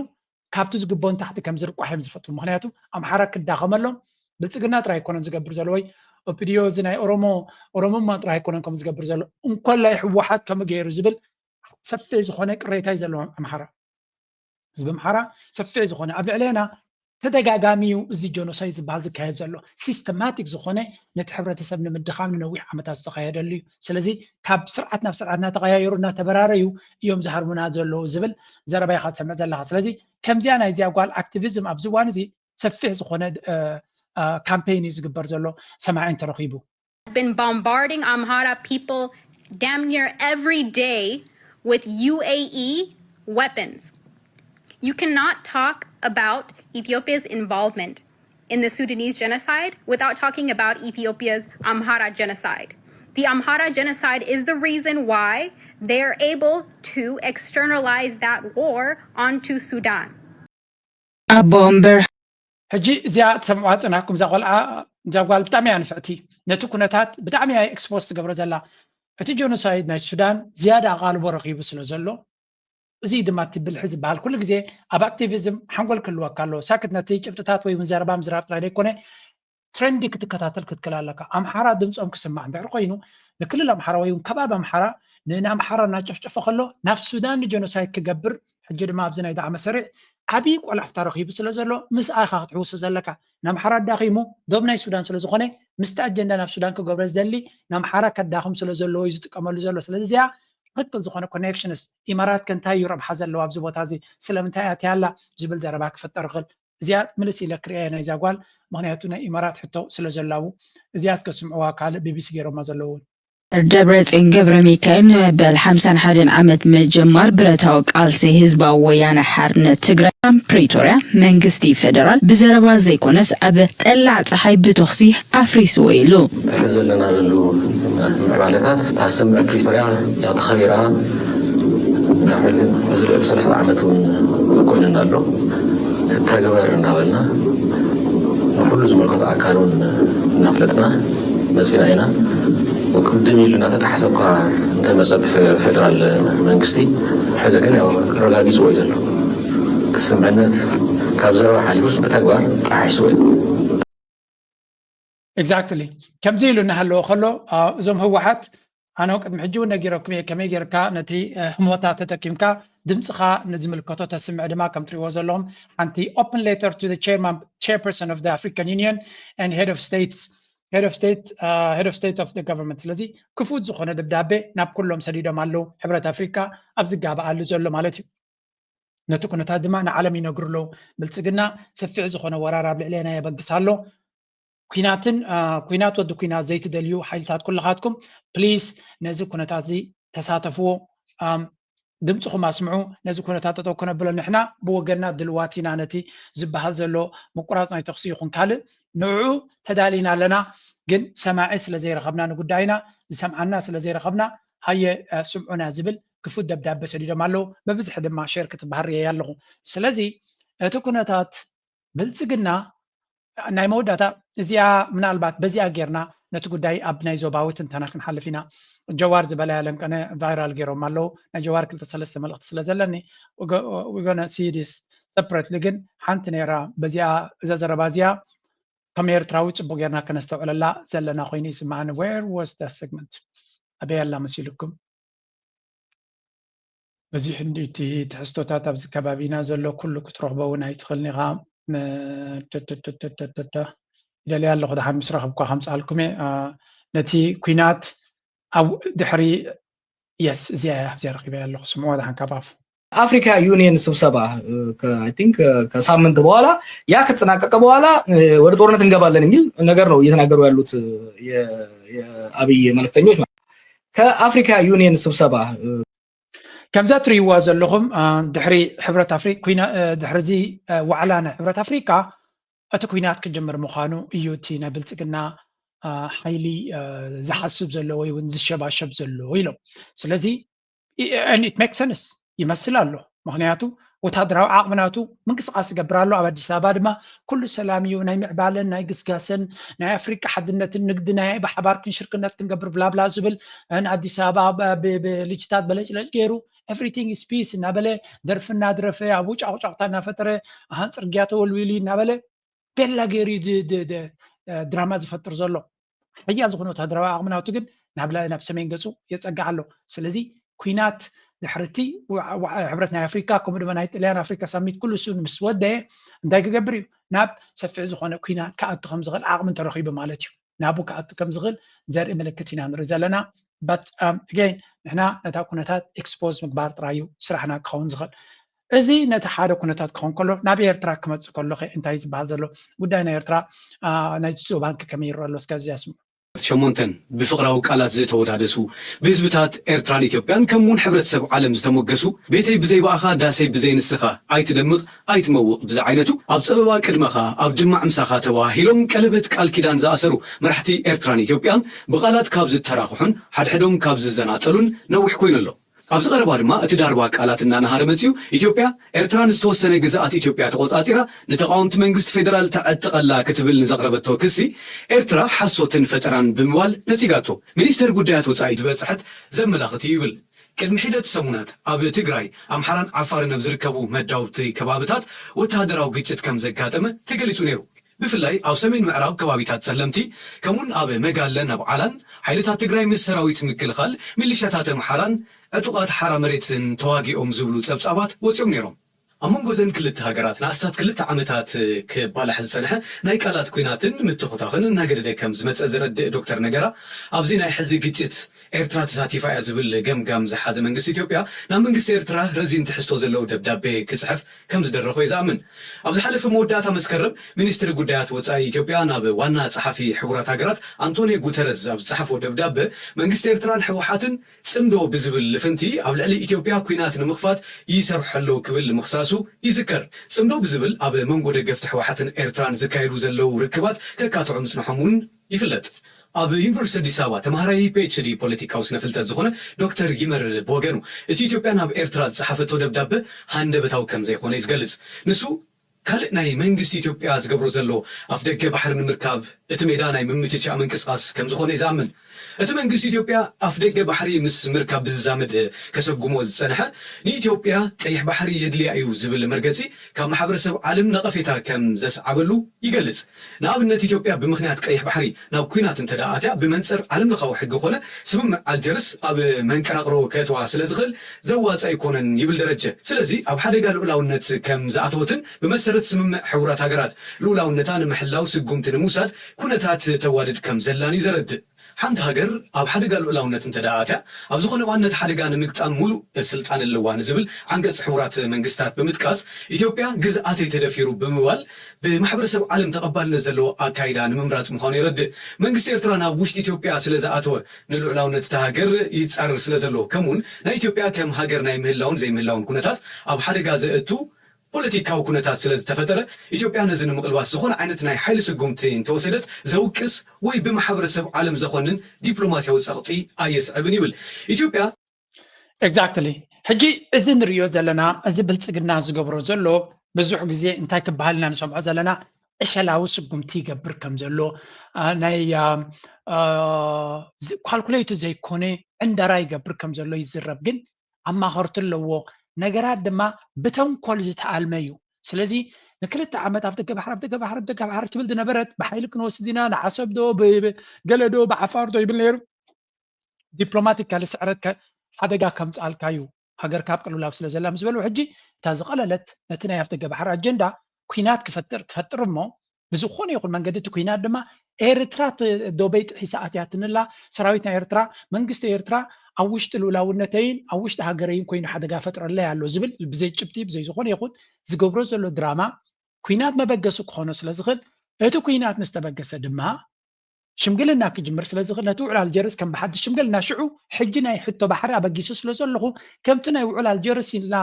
ካብቲ ዝግቦ ንታሕቲ ከም ዝርቋሕ እዮም ዝፈጥሩ። ምክንያቱ ኣምሓራ ክዳኸመሎም ብልፅግና ጥራይ ኣይኮነን ዝገብር ዘሎ ወይ ኦፒዲዮ እዚ ናይ ኦሮሞ ኦሮሞማ ጥራይ ኣይኮነን ከም ዝገብር ዘሎ እንኮላይ ህወሓት ከም ገይሩ ዝብል ሰፊሕ ዝኾነ ቅሬታ እዩ ዘለዎ ኣምሓራ። ህዝቢ ኣምሓራ ሰፊሕ ዝኾነ ኣብ ልዕሌና ተደጋጋሚ እዩ እዚ ጀኖሳይድ ዝበሃል ዝካየድ ዘሎ። ሲስተማቲክ ዝኾነ ነቲ ሕብረተሰብ ንምድኻም ንነዊሕ ዓመታት ዝተኻየደሉ እዩ። ስለዚ ካብ ስርዓት ናብ ስርዓት እናተቐያየሩ እናተበራረዩ እዮም ዝሃርሙና ዘለዉ ዝብል ዘረባ ኢኻ ትሰምዕ ዘለኻ። ስለዚ ከምዚኣ ናይዚኣ ጓል ኣክቲቪዝም ኣብዚ እዋን እዚ ሰፊሕ ዝኾነ ካምፔይን እዩ ዝግበር ዘሎ። ሰማዒ እንተረኺቡ been bombarding Amhara people damn near every day with U A E weapons. You cannot talk about Ethiopia's involvement in the Sudanese genocide without talking about Ethiopia's Amhara genocide. The Amhara genocide is the reason why they're able to externalize that war onto Sudan. ኣቦ እምበር ሕጂ እዚኣ ትሰምዑዋ ጽናሕኩም እዛ ቆልዓ እዛ ጓል ብጣዕሚ እያ ንፍዕቲ። ነቲ ኩነታት ብጣዕሚ እያ ኤክስፖዝ ትገብሮ ዘላ። እቲ ጀኖሳይድ ናይ ሱዳን ዝያዳ ኣቓልቦ ረኺቡ ስለ ዘሎ እዚ ድማ እቲ ብልሒ ዝበሃል ኩሉ ግዜ ኣብ ኣክቲቪዝም ሓንጎል ክህልወካ ኣለዎ። ሳክት ነቲ ጭብጥታት ወይ እውን ዘረባ ምዝራብ ጥራይ ዘይኮነ ትሬንዲ ክትከታተል ክትክእል ኣለካ። ኣምሓራ ድምፆም ክስማዕ እንድሕር ኮይኑ ንክልል ኣምሓራ ወይ እውን ከባቢ ኣምሓራ ንኣምሓራ እናጨፍጨፈ ከሎ ናብ ሱዳን ንጀኖሳይድ ክገብር ሕጂ ድማ ኣብዚ ናይ ዳዕመ ሰሪዕ ዓብዪ ቆላሕታ ረኺቡ ስለ ዘሎ ምስኣ ኢኻ ክትሕውሶ ዘለካ። ንኣምሓራ ኣዳኺሙ ዶብ ናይ ሱዳን ስለ ዝኾነ ምስቲ ኣጀንዳ ናብ ሱዳን ክገብሮ ዝደሊ ንኣምሓራ ከዳኽም ስለ ዘለዎ እዩ ዝጥቀመሉ ዘሎ። ስለዚ እዚኣ ትኽክል ዝኾነ ኮኔክሽንስ ኢማራት ከ እንታይ እዩ ረብሓ ዘለዎ ኣብዚ ቦታ እዚ ስለምንታይ ኣትያ ኣላ ዝብል ዘረባ ክፍጠር ይኽእል። እዚኣ ምልስ ኢለ ክርእያ እየ ናይዛ ጓል ምኽንያቱ ናይ ኢማራት ሕቶ ስለ ዘላቡ እዚኣ እስከ ስምዕዋ ካልእ ቢቢሲ ገይሮማ ዘለዉ እውን ደብረፅዮን ገብረ ሚካኤል ንመበል ሓምሳን ሓደን ዓመት ምጅማር ብረታዊ ቃልሲ ህዝባዊ ወያነ ሓርነት ትግራይ ኣብ ፕሪቶርያ መንግስቲ ፌደራል ብዘረባ ዘይኮነስ ኣብ ጠላዕ ፀሓይ ብተኹሲ ኣፍሪስዎ ኢሉ። ዘለናሉ ምዕባለታት ኣብ ስምምዕ ፕሪቶርያ ተኸቢራ ልዕሊ ሰለስተ ዓመት እውን ኮይኑና ኣሎ። ትተግበር እናበልና ንኩሉ ዝምልከቶ ኣካል እውን እናፍለጥና መፂና ኢና። ቅድም ኢሉ እናተጣሕሰ እኳ እንተመፀ ብፌደራል መንግስቲ ሕዚ ግን ያው ረጋጊፅዎ እዩ ዘሎ። ስምምዕነት ካብ ዘረባ ሓሊፉስ ብተግባር ጣሒስዎ እዩ። ኤግዛክትሊ ከምዚ ኢሉ እናሃለወ ከሎ እዞም ህወሓት ኣነ ቅድሚ ሕጂ እውን ነጊረኩም እየ ከመይ ጌርካ ነቲ ህሞታ ተጠቂምካ ድምፅኻ ንዝምልከቶ ተስምዕ ድማ ከም ትሪእዎ ዘለኹም ሓንቲ open letter to the chairman chairperson of the African Union and head of states head of state head of state of the government ስለዚ ክፉት ዝኾነ ደብዳቤ ናብ ኩሎም ሰዲዶም ኣለዉ። ሕብረት ኣፍሪካ ኣብ ዝጋበኣሉ ዘሎ ማለት እዩ። ነቲ ኩነታት ድማ ንዓለም ይነግሩ ኣለዉ። ብልፅግና ሰፊሕ ዝኾነ ወራር ኣብ ልዕሌና የበግስ ኣሎ። ኩናትን ኩናት ወዲ ኩናት ዘይትደልዩ ሓይልታት ኩልኻትኩም ፕሊስ ነዚ ኩነታት እዚ ተሳተፍዎ። ድምፅኹም ኣስምዑ። ነዚ ኩነታት ጠጠው ክነብሎ ንሕና ብወገንና ድልዋት ኢና ነቲ ዝበሃል ዘሎ ምቁራፅ ናይ ተኽሲ ይኹን ካልእ ንዕዑ ተዳሊና ኣለና። ግን ሰማዒ ስለ ዘይረኸብና ንጉዳይና ዝሰምዓና ስለ ዘይረኸብና ሃየ ስምዑና ዝብል ክፉት ደብዳቤ ሰዲዶም ኣለዉ። ብብዝሒ ድማ ሼር ክትበሃል ርእየ ኣለኹ። ስለዚ እቲ ኩነታት ብልፅግና ናይ መወዳእታ እዚኣ ምናልባት በዚኣ ጌርና ነቲ ጉዳይ ኣብ ናይ ዞባዊ ትንተና ክንሓልፍ ኢና። ጀዋር ዝበላ ያለንቀነ ቫይራል ገይሮም ኣለዉ። ናይ ጀዋር ክልተ ሰለስተ መልእኽቲ ስለ ዘለኒ we're gonna see this separately ግን ሓንቲ ነይራ በዚኣ እዛ ዘረባ እዚኣ ከም ኤርትራዊ ፅቡቅ ጌርና ከነስተውዕለላ ዘለና ኮይኑ ይስምዓኒ። Where was that segment? ኣበይ ኣላ መሲልኩም? በዚሑ እንዲ እቲ ትሕዝቶታት ኣብዚ ከባቢና ዘሎ ኩሉ ክትረኽቦ እውን ኣይትኽእልን ኢኻ። ይደልያ ኣለኹ ደሓን ምስ ረኸብኳ ከምፅኣልኩም እየ። ነቲ ኲናት ኣብ ድሕሪ የስ እዚኣ እያ እዚኣ ረኺበያ ኣለኹ። ስምዕዋ ደሓን ካብ ኣፉ። አፍሪካ ዩኒየን ስብሰባ I think ከሳምንት በኋላ ያ ከተጠናቀቀ በኋላ ወደ ጦርነት እንገባለን የሚል ነገር ነው እየተናገሩ ያሉት የአብይ መልእክተኞች። ከአፍሪካ ዩኒየን ስብሰባ ከምዛ ትርእይዋ ዘለኹም ድሕሪ ሕብረት ኣፍሪካ ድሕሪ እዚ ዋዕላ ናይ ሕብረት ኣፍሪካ እቲ ኩናት ክጅምር ምዃኑ እዩ እቲ ናይ ብልፅግና ሓይሊ ዝሓስብ ዘሎ ወይ እውን ዝሸባሸብ ዘሎ ኢሎም። ስለዚ it makes sense ይመስል ኣሎ። ምክንያቱ ወታደራዊ ዓቕሚ ናቱ ምንቅስቃስ ይገብር ኣሎ። ኣብ ኣዲስ ኣበባ ድማ ኩሉ ሰላም እዩ፣ ናይ ምዕባለን ናይ ግስጋሰን ናይ ኣፍሪቃ ሓድነትን ንግዲ ናይ ብሓባር ክንሽርክነት ክንገብር ብላብላ ዝብል ንኣዲስ ኣበባ ብልጅታት በለጭለጭ ገይሩ everything is peace እናበለ ደርፊ እናድረፈ ኣብኡ ጫቁጫቁታ እናፈጠረ ኣሃን ፅርግያ ተወልዊሉ እናበለ ቤላ ገይሩ ድራማ ዝፈጥር ዘሎ። ሓያል ዝኾነ ወታደራዊ ዓቕሚ ናቱ ግን ናብ ሰሜን ገፁ የፀግዕ ኣሎ። ስለዚ ኩናት ድሕርቲ ሕብረት ናይ ኣፍሪካ ከምኡ ድማ ናይ ጥልያን ኣፍሪካ ሳሚት ኩሉ እሱ ምስ ወደየ እንታይ ክገብር እዩ? ናብ ሰፊሕ ዝኾነ ኩናት ክኣቱ ከም ዝኽእል ዓቕሚ እንተረኺቡ ማለት እዩ። ናብኡ ክኣቱ ከም ዝኽእል ዘርኢ ምልክት ኢና ንርኢ ዘለና። But again ንሕና ነታ ኩነታት expose ምግባር ጥራይ እዩ ስራሕና ክኸውን ዝኽእል። እዚ ነቲ ሓደ ኩነታት ክኸውን ከሎ ናብ ኤርትራ ክመፅእ ከሎ እንታይ ዝበሃል ዘሎ ጉዳይ ናይ ኤርትራ ናይ ሱባንክ ከመይ ይረአ ኣሎ እስከ እዚኣ ስምዑ። ሸሞንተን ብፍቕራዊ ቃላት ዝተወዳደሱ ብህዝብታት ኤርትራን ኢትዮጵያን ከምኡውን ሕብረተሰብ ዓለም ዝተሞገሱ ቤተይ ብዘይ ብኣኻ ዳሰይ ብዘይ ንስኻ ኣይትደምቕ ኣይትመውቕ ብዝዓይነቱ ኣብ ጸበባ ቅድመኻ ኣብ ድማዕ ምሳኻ ተባሂሎም ቀለበት ቃል ኪዳን ዝኣሰሩ መራሕቲ ኤርትራን ኢትዮጵያን ብቓላት ካብ ዝተራኽሑን ሓድሕዶም ካብ ዝዘናጠሉን ነዊሕ ኮይኑ ኣሎ። ኣብዚ ቀረባ ድማ እቲ ዳርባ ቃላት እናነሃረ መጺኡ ኢትዮጵያ ኤርትራ ንዝተወሰነ ግዝኣት ኢትዮጵያ ተቆጻጺራ ንተቃወምቲ መንግስቲ ፌደራል ተዕጥቐላ ክትብል ንዘቕረበቶ ክሲ ኤርትራ ሓሶትን ፈጠራን ብምባል ነጺጋቶ። ሚኒስተር ጉዳያት ወጻኢ ዝበጽሐት ዘመላኽት እዩ ይብል። ቅድሚ ሒደት ሰሙናት ኣብ ትግራይ ኣምሓራን ዓፋርን ኣብ ዝርከቡ መዳውብቲ ከባብታት ወተሃደራዊ ግጭት ከም ዘጋጠመ ተገሊጹ ነይሩ። ብፍላይ ኣብ ሰሜን ምዕራብ ከባቢታት ጸለምቲ ከምኡን ኣብ መጋለን ኣብ ዓላን ሓይልታት ትግራይ ምስ ሰራዊት ምክልኻል ሚሊሻታት ኣምሓራን ዕጡቓት ሓራ መሬትን ተዋጊኦም ዝብሉ ጸብጻባት ወጺኦም ነይሮም። ኣብ መንጎ ዘን ክልተ ሃገራት ንኣስታት ክልተ ዓመታት ክባላሕ ዝጸንሐ ናይ ቃላት ኲናትን ምትኹታኽን እናገደደ ከም ዝመጸ ዘረድእ ዶክተር ነገራ ኣብዚ ናይ ሕዚ ግጭት ኤርትራ ተሳቲፋ እያ ዝብል ገምጋም ዝሓዘ መንግስቲ ኢትዮጵያ ናብ መንግስቲ ኤርትራ ረዚን ትሕዝቶ ዘለዎ ደብዳቤ ክጽሕፍ ከም ዝደረኾ እዩ ዝኣምን። ኣብ ዝሓለፈ መወዳእታ መስከረም ሚኒስትሪ ጉዳያት ወጻኢ ኢትዮጵያ ናብ ዋና ጸሓፊ ሕቡራት ሃገራት ኣንቶኒዮ ጉተረዝ ኣብ ዝጸሓፎ ደብዳበ መንግስቲ ኤርትራን ህወሓትን ጽምዶ ብዝብል ልፍንቲ ኣብ ልዕሊ ኢትዮጵያ ኲናት ንምኽፋት ይሰርሑ ኣለዉ ክብል ምኽሳሱ ይዝከር። ጽምዶ ብዝብል ኣብ መንጎ ደገፍቲ ህወሓትን ኤርትራን ዝካየዱ ዘለዉ ርክባት ከካትዑ ምጽንሖም እውን ይፍለጥ። ኣብ ዩኒቨርሲቲ ኣዲስ ኣበባ ተምሃራይ ፒኤችዲ ፖለቲካዊ ስነ ፍልጠት ዝኾነ ዶክተር ይመር ብወገኑ እቲ ኢትዮጵያ ናብ ኤርትራ ዝጸሓፈቶ ደብዳበ ሃንደበታዊ ከም ዘይኮነ እዩ ዝገልጽ። ንሱ ካልእ ናይ መንግስቲ ኢትዮጵያ ዝገብሮ ዘሎ ኣፍ ደገ ባሕሪ ንምርካብ እቲ ሜዳ ናይ ምምችቻእ ምንቅስቃስ ከም ዝኾነ እዩ ዝኣምን። እቲ መንግስቲ ኢትዮጵያ ኣፍ ደገ ባሕሪ ምስ ምርካብ ብዝዛመድ ከሰጉሞ ዝጸንሐ ንኢትዮጵያ ቀይሕ ባሕሪ የድልያ እዩ ዝብል መርገጺ ካብ ማሕበረሰብ ዓለም ነቐፌታ ከም ዘስዓበሉ ይገልጽ። ንኣብነት ኢትዮጵያ ብምኽንያት ቀይሕ ባሕሪ ናብ ኲናት እንተ ደኣ ኣትያ ብመንጽር ዓለም ለኻዊ ሕጊ ኮነ ስምምዕ ኣልጀርስ ኣብ መንቀራቕሮ ከእትዋ ስለ ዝኽእል ዘዋጽእ ኣይኮነን ይብል ደረጀ። ስለዚ ኣብ ሓደጋ ልኡላውነት ከም ዝኣተወትን ብመሰረት ስምምዕ ሕቡራት ሃገራት ልኡላውነታ ንምሕላው ስጉምቲ ንምውሳድ ኩነታት ተዋድድ ከም ዘላን እዩ ዘረድእ። ሓንቲ ሃገር ኣብ ሓደጋ ልኡላውነት እንተ ደኣ ኣትያ ኣብ ዝኾነ እዋን ነቲ ሓደጋ ንምግጣም ሙሉእ ስልጣን ኣለዋ ንዝብል ዓንቀጽ ሕቡራት መንግስታት ብምጥቃስ ኢትዮጵያ ግዝኣተይ ተደፊሩ ብምባል ብማሕበረሰብ ዓለም ተቐባልነት ዘለዎ ኣካይዳ ንምምራጽ ምዃኑ የረድእ። መንግስቲ ኤርትራ ናብ ውሽጢ ኢትዮጵያ ስለ ዝኣተወ ንልዑላውነት እታ ሃገር ይጻረር ስለ ዘሎ ከምኡውን ናይ ኢትዮጵያ ከም ሃገር ናይ ምህላውን ዘይምህላውን ኩነታት ኣብ ሓደጋ ዘእቱ ፖለቲካዊ ኩነታት ስለ ዝተፈጠረ ኢትዮጵያ ነዚ ንምቕልባስ ዝኾነ ዓይነት ናይ ሓይሊ ስጉምቲ እንተወሰደት ዘውቅስ ወይ ብማሕበረሰብ ዓለም ዘኾንን ዲፕሎማሲያዊ ጸቕጢ ኣየስዕብን ይብል። ኢትዮጵያ Exactly ሕጂ እዚ ንሪኦ ዘለና እዚ ብልፅግና ዝገብሮ ዘሎ ብዙሕ ግዜ እንታይ ክበሃል ኢና ንሰምዖ ዘለና ዕሸላዊ ስጉምቲ ይገብር ከም ዘሎ ናይ ካልኩሌቱ ዘይኮነ ዕንደራ ይገብር ከም ዘሎ ይዝረብ ግን ኣማኸርቲ ኣለዎ ነገራት ድማ ብተንኮል ዝተኣልመ እዩ ስለዚ ንክልተ ዓመት ኣብ ደገ ባሕሪ ኣብ ደገ ባሕሪ ኣብ ደገ ባሕሪ ትብል ዝነበረት ብሓይሊ ክንወስድ ኢና ንዓሰብ ዶ ገለ ዶ ብዓፋር ዶ ይብል ነይሩ ዲፕሎማቲካሊ ስዕረት ሓደጋ ከምፅኣልካ እዩ ሃገርካ ኣብ ቅልውላው ስለ ዘላ ምስ በልዎ ሕጂ እታ ዝቐለለት ነቲ ናይ ኣፍደገ ባሕሪ ኣጀንዳ ኩናት ክፈጥር ክፈጥር እሞ ብዝኾነ ይኹን መንገዲ እቲ ኩናት ድማ ኤርትራ ዶበይ ጥሒሳ ኣትያትንላ ሰራዊት ናይ ኤርትራ መንግስቲ ኤርትራ ኣብ ውሽጢ ልኡላውነተይን ኣብ ውሽጢ ሃገረይን ኮይኑ ሓደጋ ፈጥረለይ ኣሎ ዝብል ብዘይ ጭብጢ ብዘይ ዝኾነ ይኹን ዝገብሮ ዘሎ ድራማ ኩናት መበገሲ ክኾኖ ስለ ዝኽእል እቲ ኩናት ምስ ተበገሰ ድማ ሽምግልና ክጅምር ስለ ዝኽእል ነቲ ውዕል ኣልጀርስ ከም ብሓድሽ ሽምግልና ሽዑ ሕጂ ናይ ሕቶ ባሕሪ ኣበጊሱ ስለ ዘለኹ ከምቲ ናይ ውዕል ኣልጀርስ ኢልና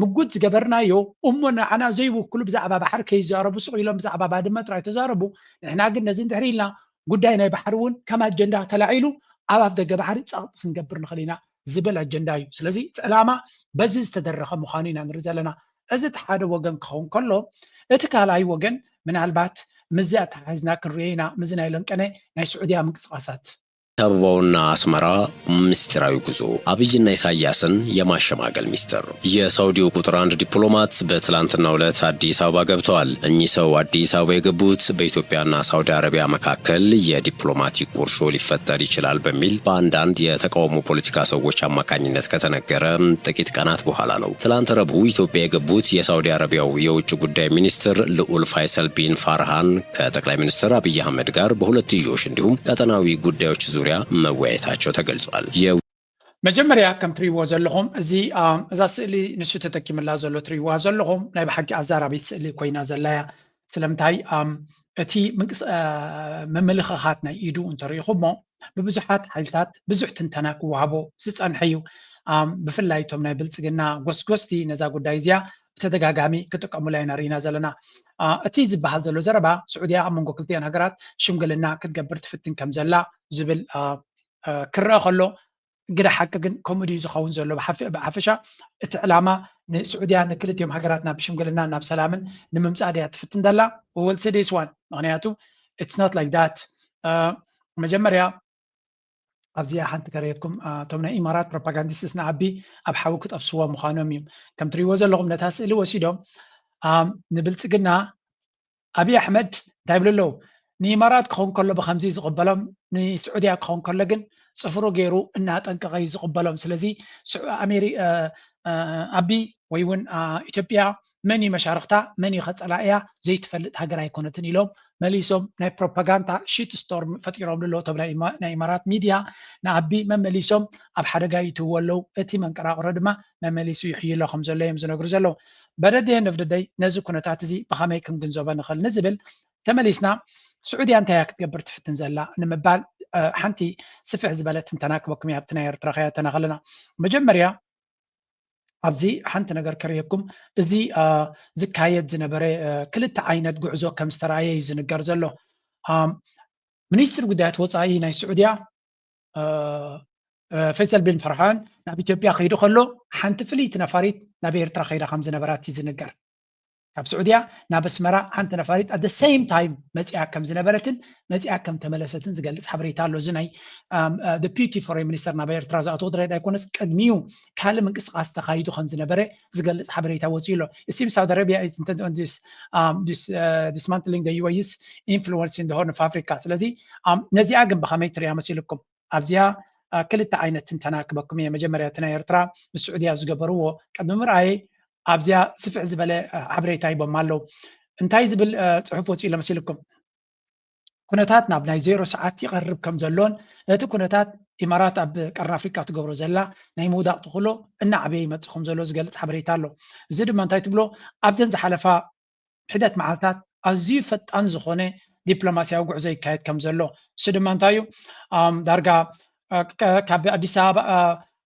ምጉት ዝገበርናዮ እሞ ንዓና ዘይውክሉ ብዛዕባ ባሕሪ ከይዛረቡ ስቕ ኢሎም ብዛዕባ ባድመ ጥራይ ተዛረቡ ንሕና ግን ነዚ እንድሕር ኢልና ጉዳይ ናይ ባሕሪ እውን ከም ኣጀንዳ ተላዒሉ ኣብ ኣፍ ደገ ባሕሪ ጸቕጢ ክንገብር ንኽእል ኢና ዝብል ኣጀንዳ እዩ ስለዚ እቲ ዕላማ በዚ ዝተደረኸ ምዃኑ ኢና ንርኢ ዘለና እዚ እቲ ሓደ ወገን ክኸውን ከሎ እቲ ካልኣይ ወገን ምናልባት ምዚ ኣተሓሒዝና ክንሪኦ ኢና ምዚ ናይ ለንቀነ ናይ ስዑድያ ምንቅስቃሳት አበባውና አስመራ ምስጢራዊ ጉዞ፣ አብይና ኢሳያስን የማሸማገል ሚስጥር። የሳውዲው ቁጥር አንድ ዲፕሎማት በትላንትናው ዕለት አዲስ አበባ ገብተዋል። እኚህ ሰው አዲስ አበባ የገቡት በኢትዮጵያና ሳውዲ አረቢያ መካከል የዲፕሎማቲክ ቁርሾ ሊፈጠር ይችላል በሚል በአንዳንድ የተቃውሞ ፖለቲካ ሰዎች አማካኝነት ከተነገረ ጥቂት ቀናት በኋላ ነው። ትላንት ረቡዕ ኢትዮጵያ የገቡት የሳውዲ አረቢያው የውጭ ጉዳይ ሚኒስትር ልዑል ፋይሰል ቢን ፋርሃን ከጠቅላይ ሚኒስትር አብይ አህመድ ጋር በሁለትዮሽ እንዲሁም ቀጠናዊ ጉዳዮች ዙሪያ መወያየታቸው ተገልጿል። የ- መጀመርያ ከም ትሪእዎ ዘለኹም እዚ፣ አ፣ እዛ ስእሊ ንሱ ተጠቂምላ ዘሎ ትሪእዋ ዘለኹም ናይ ብሓቂ ኣዛራቢት ስእሊ ኮይና ዘላያ። ስለምንታይ? ኣም፣ እቲ ምንቅስ-፣ አ፣ ምምልኽኻት ናይ ኢዱ እንተሪኢኹሞ ብብዙሓት ሓይልታት ብዙሕ ትንተና ክወሃቦ ዝጸንሐ እዩ። ኣም፣ ብፍላይ እቶም ናይ ብልጽግና ጎስጎስቲ ነዛ ጉዳይ እዚኣ ብተደጋጋሚ ክጥቀሙላ ኢና ርኢና ዘለና። አ፣ እቲ ዝበሃል ዘሎ ዘረባ ስዑድያ ኣብ መንጎ ክልቲኣን ሃገራት ሽምግልና ክትገብር ትፍትን ከም ዘላ ዝብል፣ አ፣ አ፣ ክረአ ከሎ፣ ግደ ሓቂ ግን ከምኡ ድዩ ዝኸውን ዘሎ? ብሓፈ-፣ ብሓፈሻ እቲ ዕላማ ንስዑድያ ንክልቲኦም ሃገራት ናብ ሽምግልና ናብ ሰላምን ንምምጻእ ድያ ትፍትን ደላ? We will see this one። ምኽንያቱ it's not like that። አ፣ መጀመርያ ኣብዚኣ ሓንቲ ከርእየኩም፣ አ፣ እቶም ናይ ኢማራት ፕሮፓጋንዲስትስ ንኣቢ ኣብ ሓዊ ክጠብስዎ ምዃኖም እዩ። ከም ትሪእዎ ዘለኹም ነታ ስእሊ ወሲዶም፣ አ፣ ንብልጽግና ኣብይ ኣሕመድ እንታይ ይብሉ ኣለዉ? ንኢማራት ክኸውን ከሎ ብኸምዚ ዝቕበሎም፣ ንስዑድያ ክኸውን ከሎ ግን ጽፍሩ ገይሩ እናጠንቀቐ እዩ ዝቕበሎም። ስለዚ ስዑ-፣ ኣሜሪ-፣ አ፣ አ፣ ኣቢ ወይ እውን፣ አ፣ ኢትዮጵያ መን እዩ መሻርኽታ፣ መን እዩ ከጸላእያ ዘይትፈልጥ ሃገር ኣይኮነትን ኢሎም መሊሶም ናይ ፕሮፓጋንዳ ሺት ስቶርም ፈጢሮምሉ ኣለዉ። እቶም ናይ ኢማ-፣ ናይ ኢማራት ሚድያ ንኣቢ መመሊሶም ኣብ ሓደጋ ይእትውዎ ኣለዉ። እቲ መንቀራቕሮ ድማ መመሊሱ ይሕይሎ ከም ዘሎ እዮም ዝነግሩ ዘለዉ። But at the end of the day ነዚ ኩነታት እዚ ብኸመይ ክንግንዘቦ ንኽእል ንዝብል ተመሊስና ስዑድያ እንታይ እያ ክትገብር ትፍትን ዘላ ንምባል፣ አ፣ ሓንቲ ስፍሕ ዝበለ ትንተና ክበኩም እየ ኣብቲ ናይ ኤርትራ ከያተና ከለና። መጀመርያ ኣብዚ ሓንቲ ነገር ከርእየኩም። እዚ፣ አ፣ ዝካየድ ዝነበረ፣ አ፣ ክልተ ዓይነት ጉዕዞ ከም ዝተረኣየ እዩ ዝንገር ዘሎ። ኣም፣ ሚኒስትር ጉዳያት ወጻኢ ናይ ስዑድያ፣ አ፣ አ፣ ፈይሰል ቢን ፈርሃን ናብ ኢትዮጵያ ከይዱ ከሎ ሓንቲ ፍልይቲ ነፋሪት ናብ ኤርትራ ከይዳ ከም ዝነበራት እዩ ዝንገር። ካብ ስዑድያ ናብ ኣስመራ ሓንቲ ነፋሪት at the same time መጺኣ ከም ዝነበረትን መጺኣ ከም ተመለሰትን ዝገልጽ ሓበሬታ ኣሎ። እዚ ናይ፣ ኣም፣ አ፣ deputy foreign minister ናብ ኤርትራ ዝኣተወ ጥራይ ኣይኮነስ ቅድሚኡ ካልእ ምንቅስቃስ ተኻይዱ ከም ዝነበረ ዝገልጽ ሓበሬታ ወጺኡ ኣሎ። It seems Saudi Arabia is intent on this, um, this, uh, dismantling the U A E's influence in the Horn of Africa። ስለዚ፣ ኣም፣ ነዚኣ ግን ብኸመይ ትሪኣ መሲልኩም? ኣብዚኣ፣ አ፣ ክልተ ዓይነት ትንተና ክበኩም እየ። መጀመርያ እቲ ናይ ኤርትራ ምስ ስዑድያ ዝገበርዎ ቅድሚ ምርኣየይ ኣብዚኣ ስፍሕ ዝበለ፣ አ፣ ሓበሬታ ሂቦም ኣለዉ። እንታይ ዝብል፣ አ፣ ጽሑፍ ወጺኡ ኣሎ መሲልኩም? ኩነታት ናብ ናይ ዜሮ ሰዓት ይቐርብ ከም ዘሎን ነቲ ኩነታት ኢማራት ኣብ ቀርኒ ኣፍሪቃ ትገብሮ ዘላ ናይ ምውዳቕ ተኽእሎ እናዓበየ ይመጽእ ከም ዘሎ ዝገልጽ ሓበሬታ ኣሎ። እዚ ድማ እንታይ ትብሎ? ኣብዘን ዝሓለፋ ሒደት መዓልታት ኣዝዩ ፈጣን ዝኾነ ዲፕሎማስያዊ ጉዕዞ ይካየድ ከም ዘሎ፣ እሱ ድማ እንታይ እዩ? ኣም፣ ዳርጋ፣ አ፣ ከ-፣ ካብ ኣዲስ ኣበባ፣ አ፣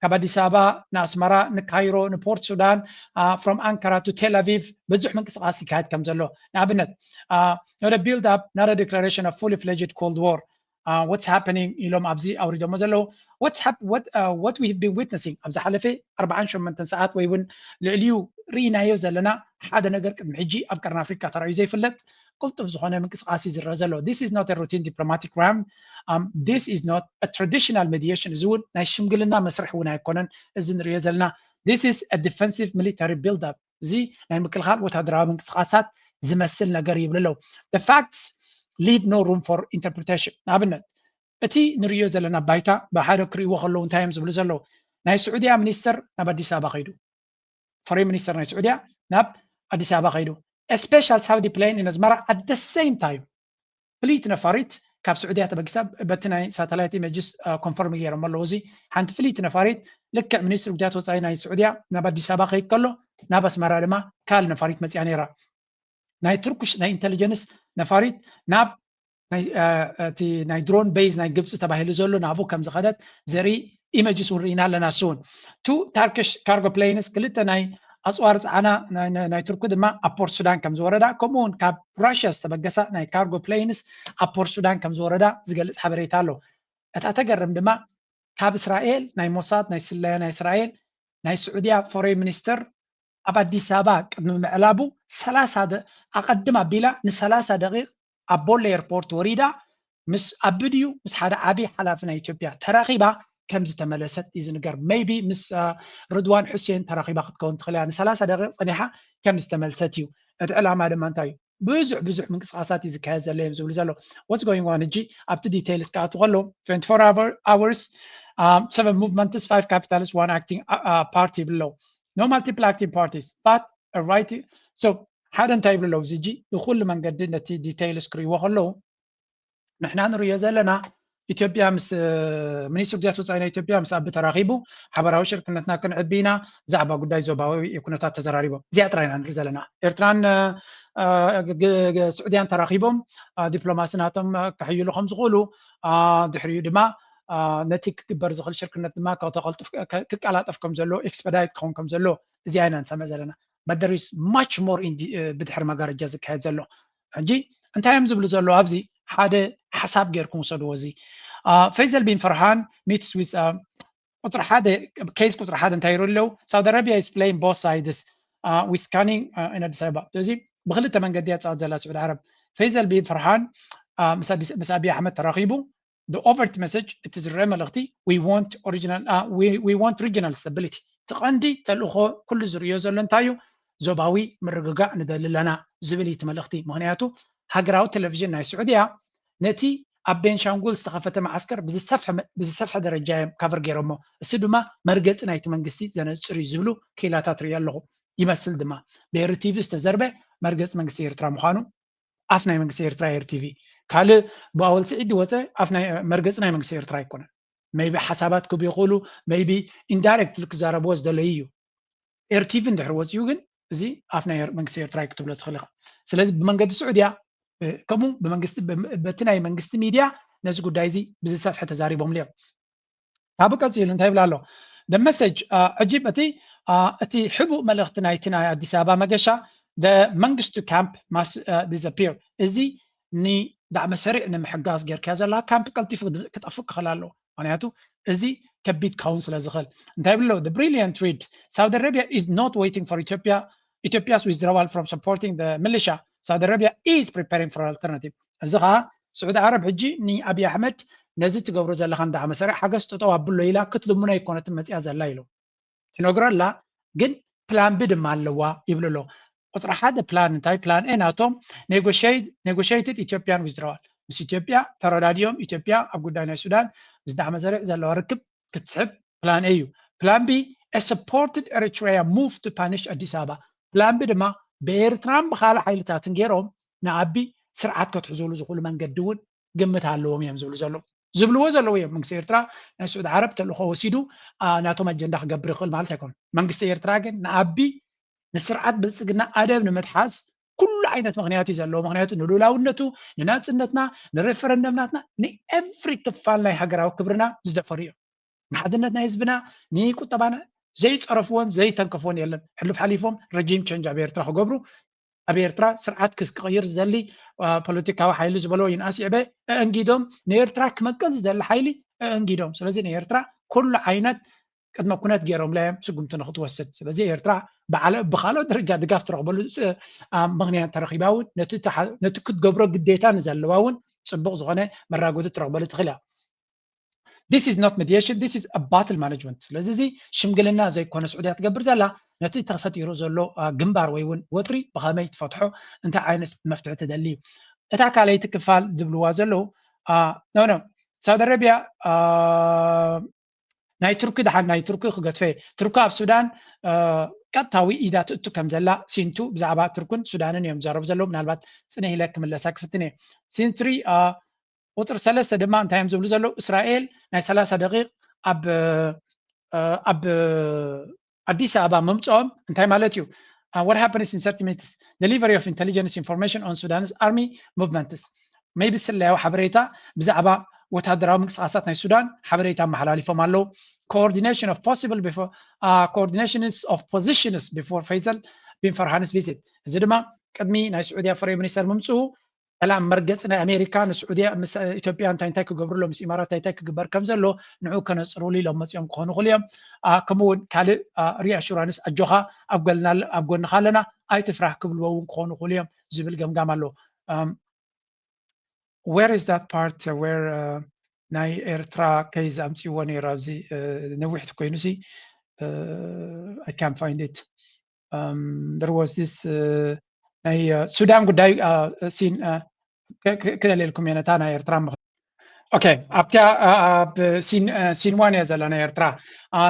ካብ ኣዲስ ኣበባ ንኣስመራ፣ ንካይሮ፣ ንፖርት ሱዳን፣ አ፣ from Ankara to Tel Aviv ብዙሕ ምንቅስቃስ ይካየድ ከም ዘሎ፣ ንኣብነት፣ አ፣ not a build up, not a declaration of fully fledged cold war, አ፣ what's happening ኢሎም ኣብዚ ኣውሪዶሞ ዘለዉ። What's hap-, what, uh, what we have been witnessing ኣብ ዝሓለፈ ኣርባዓን ሸሞንተን ሰዓት ወይ እውን ልዕሊኡ ርኢናዮ ዘለና ሓደ ነገር ቅድሚ ሕጂ ኣብ ቀርኒ ኣፍሪካ ተራእዩ ዘይፍለጥ ቅልጡፍ ዝኾነ ምንቅስቃስ እዩ ዝረአ ዘሎ። This is not a routine diplomatic round. Um, this is not a traditional mediation. እዚ እውን ናይ ሽምግልና መስርሕ እውን ኣይኮነን እዚ ንሪኦ ዘለና። This is a defensive military build up. እዚ ናይ ምክልኻል ወታደራዊ ምንቅስቃሳት ዝመስል ነገር ይብሉ ኣለዉ። The facts leave no room for interpretation። ንኣብነት እቲ ንሪኦ ዘለና ባይታ ብሓደ ክርእይዎ ከለዉ እንታይ እዮም ዝብሉ ዘለዉ? ናይ ስዑድያ ሚኒስትር ናብ ኣዲስ ኣበባ ከይዱ፣ ፎሬን ሚኒስትር ናይ ስዑድያ ናብ ኣዲስ ኣበባ ከይዱ፣ a special Saudi plane in ኣስመራ at the same time ፍልይቲ ነፋሪት ካብ ስዑድያ ተበጊሳ፣ በቲ ናይ ሳተላይት ኢሜጅስ ኮንፈርም ገይሮም ኣለዉ። እዚ ሓንቲ ፍልይቲ ነፋሪት ልክዕ ሚኒስትሪ ጉዳያት ወፃኢ ናይ ስዑድያ ናብ ኣዲስ ኣበባ ከይድ ከሎ ናብ ኣስመራ ድማ ካልእ ነፋሪት መፂኣ ነይራ። ናይ ቱርክሽ ናይ ኢንቴሊጀንስ ነፋሪት ናብ ናይ፣ እ፣ እቲ ናይ ድሮን ቤዝ ናይ ግብፂ ተባሂሉ ዘሎ ናብኡ ከም ዝኸደት ዘርኢ ኢሜጅስ እውን ርኢና ኣለና። እሱ እውን ቱ ታርክሽ ካርጎ ፕሌንስ ክልተ ናይ ኣፅዋር ፀዓና ናይ፣ ናይ፣ ናይ ቱርኩ ድማ ኣብ ፖርት ሱዳን ከም ዝወረዳ፣ ከምኡ እውን ካብ ራሽያ ዝተበገሳ ናይ ካርጎ ፕሌንስ ኣብ ፖርት ሱዳን ከም ዝወረዳ ዝገልፅ ሓበሬታ ኣሎ። እታ ተገርም ድማ ካብ እስራኤል ናይ ሞሳድ ናይ ስለያ ናይ እስራኤል ናይ ስዑድያ ፎሬን ሚኒስተር ኣብ ኣዲስ ኣበባ ቅድሚ ምዕላቡ ሰላሳ ደ-፣ ኣቐድም ኣቢላ ንሰላሳ ደቂቕ ኣብ ቦሌ ኤርፖርት ወሪዳ ምስ ኣቢ ድዩ ምስ ሓደ ዓብዪ ሓላፊ ናይ ኢትዮጵያ ተራኺባ ከም ዝተመለሰት እዩ ዝንገር። Maybe ምስ ርድዋን ሑሴን ተራኺባ ክትከውን ትኽእል እያ። ንሰላሳ ደቂቕ ጸኒሓ ከም ዝተመልሰት እዩ። እቲ ዕላማ ድማ እንታይ እዩ? ብዙሕ ብዙሕ ምንቅስቃሳት እዩ ዝካየድ ዘሎ እዮም ዝብሉ ዘሎ። What's going on? ሕጂ ኣብቲ details ክኣቱ ከሎ twenty-four hours, seven movements, five capitals, one acting party ይብሉ ኣለዉ። No multiple acting parties but right. So ሓደ እንታይ ይብሉ ኣለዉ? እዚ ሕጂ ብኩሉ መንገዲ ነቲ details ክርእይዎ ከለዉ ንሕና ንርእዮ ዘለና ኢትዮጵያ ምስ ሚኒስትር ጉዳያት ወፃኢ ናይ ኢትዮጵያ ምስ ኣቢ ተራኺቡ ሓበራዊ ሽርክነትና ክንዕቢ ኢና፣ ብዛዕባ ጉዳይ ዞባዊ ኩነታት ተዘራሪቦም። እዚኣ ጥራይ ኢና ንርኢ ዘለና። ኤርትራን ስዑድያን ተራኺቦም ዲፕሎማሲ ናቶም ክሕይሉ ከም ዝኽእሉ፣ ድሕሪኡ ድማ ነቲ ክግበር ዝኽእል ሽርክነት ድማ ክቀላጠፍ ከም ዘሎ፣ ኤክስፐዳይት ክኸውን ከም ዘሎ እዚኣ ኢና ንሰምዕ ዘለና። But there is much more ብድሕሪ መጋረጃ ዝካየድ ዘሎ። ሕጂ እንታይ እዮም ዝብሉ ዘለዉ ኣብዚ? ሓደ ሓሳብ ጌርኩም ውሰድዎ። እዚ ፈይሰል ቢን ፈርሃን meets with ቁፅሪ ሓደ፣ case ቁፅሪ ሓደ እንታይ ይሩ ኣለዉ? Saudi Arabia is playing both sides with scanning in Addis Ababa። ስለዚ ብክልተ መንገዲ እያ ትፃወት ዘላ ስዑዲ ዓረብ። ፈይሰል ቢን ፈርሃን ምስ ኣቢ ኣሕመድ ተራኺቡ the overt message፣ እቲ ዝረአ መልእኽቲ we want original we want regional stability። እቲ ቀንዲ ተልእኾ ኩሉ ዝርእዮ ዘሎ እንታይ እዩ? ዞባዊ ምርግጋእ ንደሊ ኣለና ዝብል እዩ እቲ መልእኽቲ። ምኽንያቱ ሃገራዊ ቴሌቪዥን ናይ ስዑድያ ነቲ ኣብ ቤንሻንጉል ዝተኸፈተ መዓስከር ብዝሰፍሐ ደረጃ እዮም ካቨር ገይሮሞ። እሱ ድማ መርገፂ ናይቲ መንግስቲ ዘነፅር እዩ ዝብሉ ክኢላታት ርኢ ኣለኹ። ይመስል ድማ ብኤሪ ቲቪ ዝተዘርበ መርገፂ መንግስቲ ኤርትራ ምዃኑ ኣፍ ናይ መንግስቲ ኤርትራ ኤር ቲቪ። ካልእ ብኣወል ስዒድ ዝወፀ ኣፍ ናይ መርገፂ ናይ መንግስቲ ኤርትራ ኣይኮነን። Maybe ሓሳባት ክህቡ ይኽእሉ፣ maybe indirectly ክዛረብዎ ዝደለዩ እዩ። ኤር ቲቪ እንድሕር ወፂኡ ግን እዚ ኣፍ ናይ መንግስቲ ኤርትራ እዩ ክትብሎ ትኽእል ኢኻ። ስለዚ ብመንገዲ ስዑድያ ከምኡ ብመንግስቲ በቲ ናይ መንግስቲ ሚድያ ነዚ ጉዳይ እዚ ብዝሰፍሐ ተዛሪቦምሉ እዮም። ካብኡ ቀፂሉ እንታይ ይብል ኣሎ? The message፣ ሕጂ በቲ እቲ ሕቡእ መልእኽቲ ናይቲ ናይ ኣዲስ ኣበባ መገሻ the መንግስቱ ካምፕ must disappear፣ እዚ ንዳዕመ ሰሪዕ ንምሕጋዝ ጌርካዮ ዘለካ ካምፕ ቀልጢፉ ክጠፍእ ክኽእል ኣለዎ። ምክንያቱ እዚ ከቢድ ክኸውን ስለ ዝኽእል። እንታይ ይብል ኣሎ? The brilliant read, Saudi Arabia is not waiting for Ethiopia, Ethiopia's withdrawal from supporting the militia. Saudi Arabia is preparing for alternative። እዚ ከዓ ስዑዲ ዓረብ ሕጂ ንኣብይ ኣሕመድ ነዚ ትገብሮ ዘለኻ እንዳ መሰረ ሓገዝ ጠጠው ኣብሎ ኢላ ክትልምኖ ኣይኮነትን መፅያ ዘላ ኢሉ ትነግሮ ኣላ። ግን ፕላን ቢ ድማ ኣለዋ ይብሉ ኣሎ። ቁፅሪ ሓደ ፕላን እንታይ ፕላን ኤ ናቶም negotiated Ethiopian withdrawal፣ ምስ ኢትዮጵያ ተረዳዲኦም ኢትዮጵያ ኣብ ጉዳይ ናይ ሱዳን ምስ ዳዕመ ሰሪዕ ዘለዋ ርክብ ክትስሕብ ፕላን ኤ እዩ። ፕላን ቢ supported Eritrea move to punish ኣዲስ ኣበባ። ፕላን ቢ ድማ ብኤርትራን ብካልእ ሓይልታትን ገይሮም ንኣቢ ስርዓት ከትሕዝሉ ዝኽእሉ መንገዲ እውን ግምት ኣለዎም እዮም ዝብሉ ዘለዉ ዝብልዎ ዘለዉ እዮም። መንግስቲ ኤርትራ ናይ ስዑዲ ዓረብ ተልእኾ ወሲዱ ናቶም ኣጀንዳ ክገብር ይኽእል ማለት ኣይኮኑን። መንግስቲ ኤርትራ ግን ንኣቢ ንስርዓት ብልፅግና ኣደብ ንምትሓዝ ኩሉ ዓይነት ምኽንያት እዩ ዘለዎ። ምኽንያቱ ንሉላውነቱ፣ ንናፅነትና፣ ንሬፈረንደም ናትና፣ ንኤቭሪ ክፋል ናይ ሃገራዊ ክብርና ዝደፈሩ እዮም። ንሓድነት ናይ ህዝብና፣ ንቁጠባና ዘይፀረፍዎን ዘይተንከፍዎን የለን። ሕሉፍ ሓሊፎም ረጂም ቸንጅ ኣብ ኤርትራ ክገብሩ ኣብ ኤርትራ ስርዓት ክቅይር ዝደሊ ፖለቲካዊ ሓይሊ ዝበሎ ይንኣስ ይዕበ ኣእንጊዶም ንኤርትራ ክመቅል ዝደሊ ሓይሊ ኣእንጊዶም። ስለዚ ንኤርትራ ኩሉ ዓይነት ቅድመ ኩነት ገይሮምላ እዮም ስጉምቲ ንክትወስድ። ስለዚ ኤርትራ ብዓለ ብካልኦት ደረጃ ድጋፍ ትረኽበሉ ምክንያት ተረኺባ እውን ነቲ ክትገብሮ ግዴታ ንዘለዋ እውን ፅቡቅ ዝኾነ መራጎቲ ትረኽበሉ ትኽእል እያ። This is not mediation, this is a battle management። ስለዚ እዚ ሽምግልና ዘይኮነ ስዑድያ ትገብር ዘላ ነቲ ተፈጢሩ ዘሎ ግንባር ወይ እውን ወጥሪ ብኸመይ ትፈትሖ እንታይ ዓይነት መፍትሒ ትደሊ እዩ። እታ ካልኣይቲ ክፋል ዝብልዋ ዘለዉ ኖ ኖ ሳውዲ ኣረቢያ ናይ ቱርኪ ደሓን ናይ ቱርኪ ክገድፈ ቱርኪ ኣብ ሱዳን ቀጥታዊ ኢዳ ትእቱ ከም ዘላ ሲንቱ ብዛዕባ ቱርክን ሱዳንን እዮም ዝዛረቡ ዘለዉ። ምናልባት ፅነ ኢለ ክምለሳ ክፍትን እየ። ሲንትሪ ቁፅሪ ሰለስተ ድማ እንታይ እዮም ዝብሉ ዘለዉ? እስራኤል ናይ ሰላሳ ደቂቕ ኣብ ኣብ ኣዲስ ኣበባ ምምፅኦም እንታይ ማለት እዩ? What happens in thirty minutes delivery of intelligence information on Sudan's army movements። ሜቢ ስለያዊ ሓበሬታ ብዛዕባ ወታደራዊ ምንቅስቃሳት ናይ ሱዳን ሓበሬታ ኣመሓላሊፎም ኣለዉ። Coordination of possible before coordinations of positions before ፈይሰል ቢን ፈርሃንስ visit። እዚ ድማ ቅድሚ ናይ ስዑድያ ፎሬን ሚኒስተር ምምፅኡ ዕላም መርገፂ ናይ ኣሜሪካ ንስዑድያ ምስ ኢትዮጵያ እንታይ እንታይ ክገብሩ ኣሎ ምስ ኢማራት እንታይ እንታይ ክግበር ከም ዘሎ ንዑ ከነፅርሉ ኢሎም መፂኦም ክኾኑ ይኽእሉ እዮም። ከምኡ እውን ካልእ ሪኣሹራንስ ኣጆኻ ኣብ ጎንኻ ኣለና ኣይትፍራህ ክብልዎ እውን ክኾኑ ይኽእሉ እዮም ዝብል ገምጋም ኣሎ። where is that part where ናይ ኤርትራ case ኣምፅዎ ነይሩ ኣብዚ ነዊሕ ኮይኑሲ I can't find it. There was this ናይ ሱዳን ጉዳይ ሲን ክደልየልኩም እየ ነታ ናይ ኤርትራ። ኦኬ፣ ኣብታ ኣብ ሲን ዋን እያ ዘላ ናይ ኤርትራ።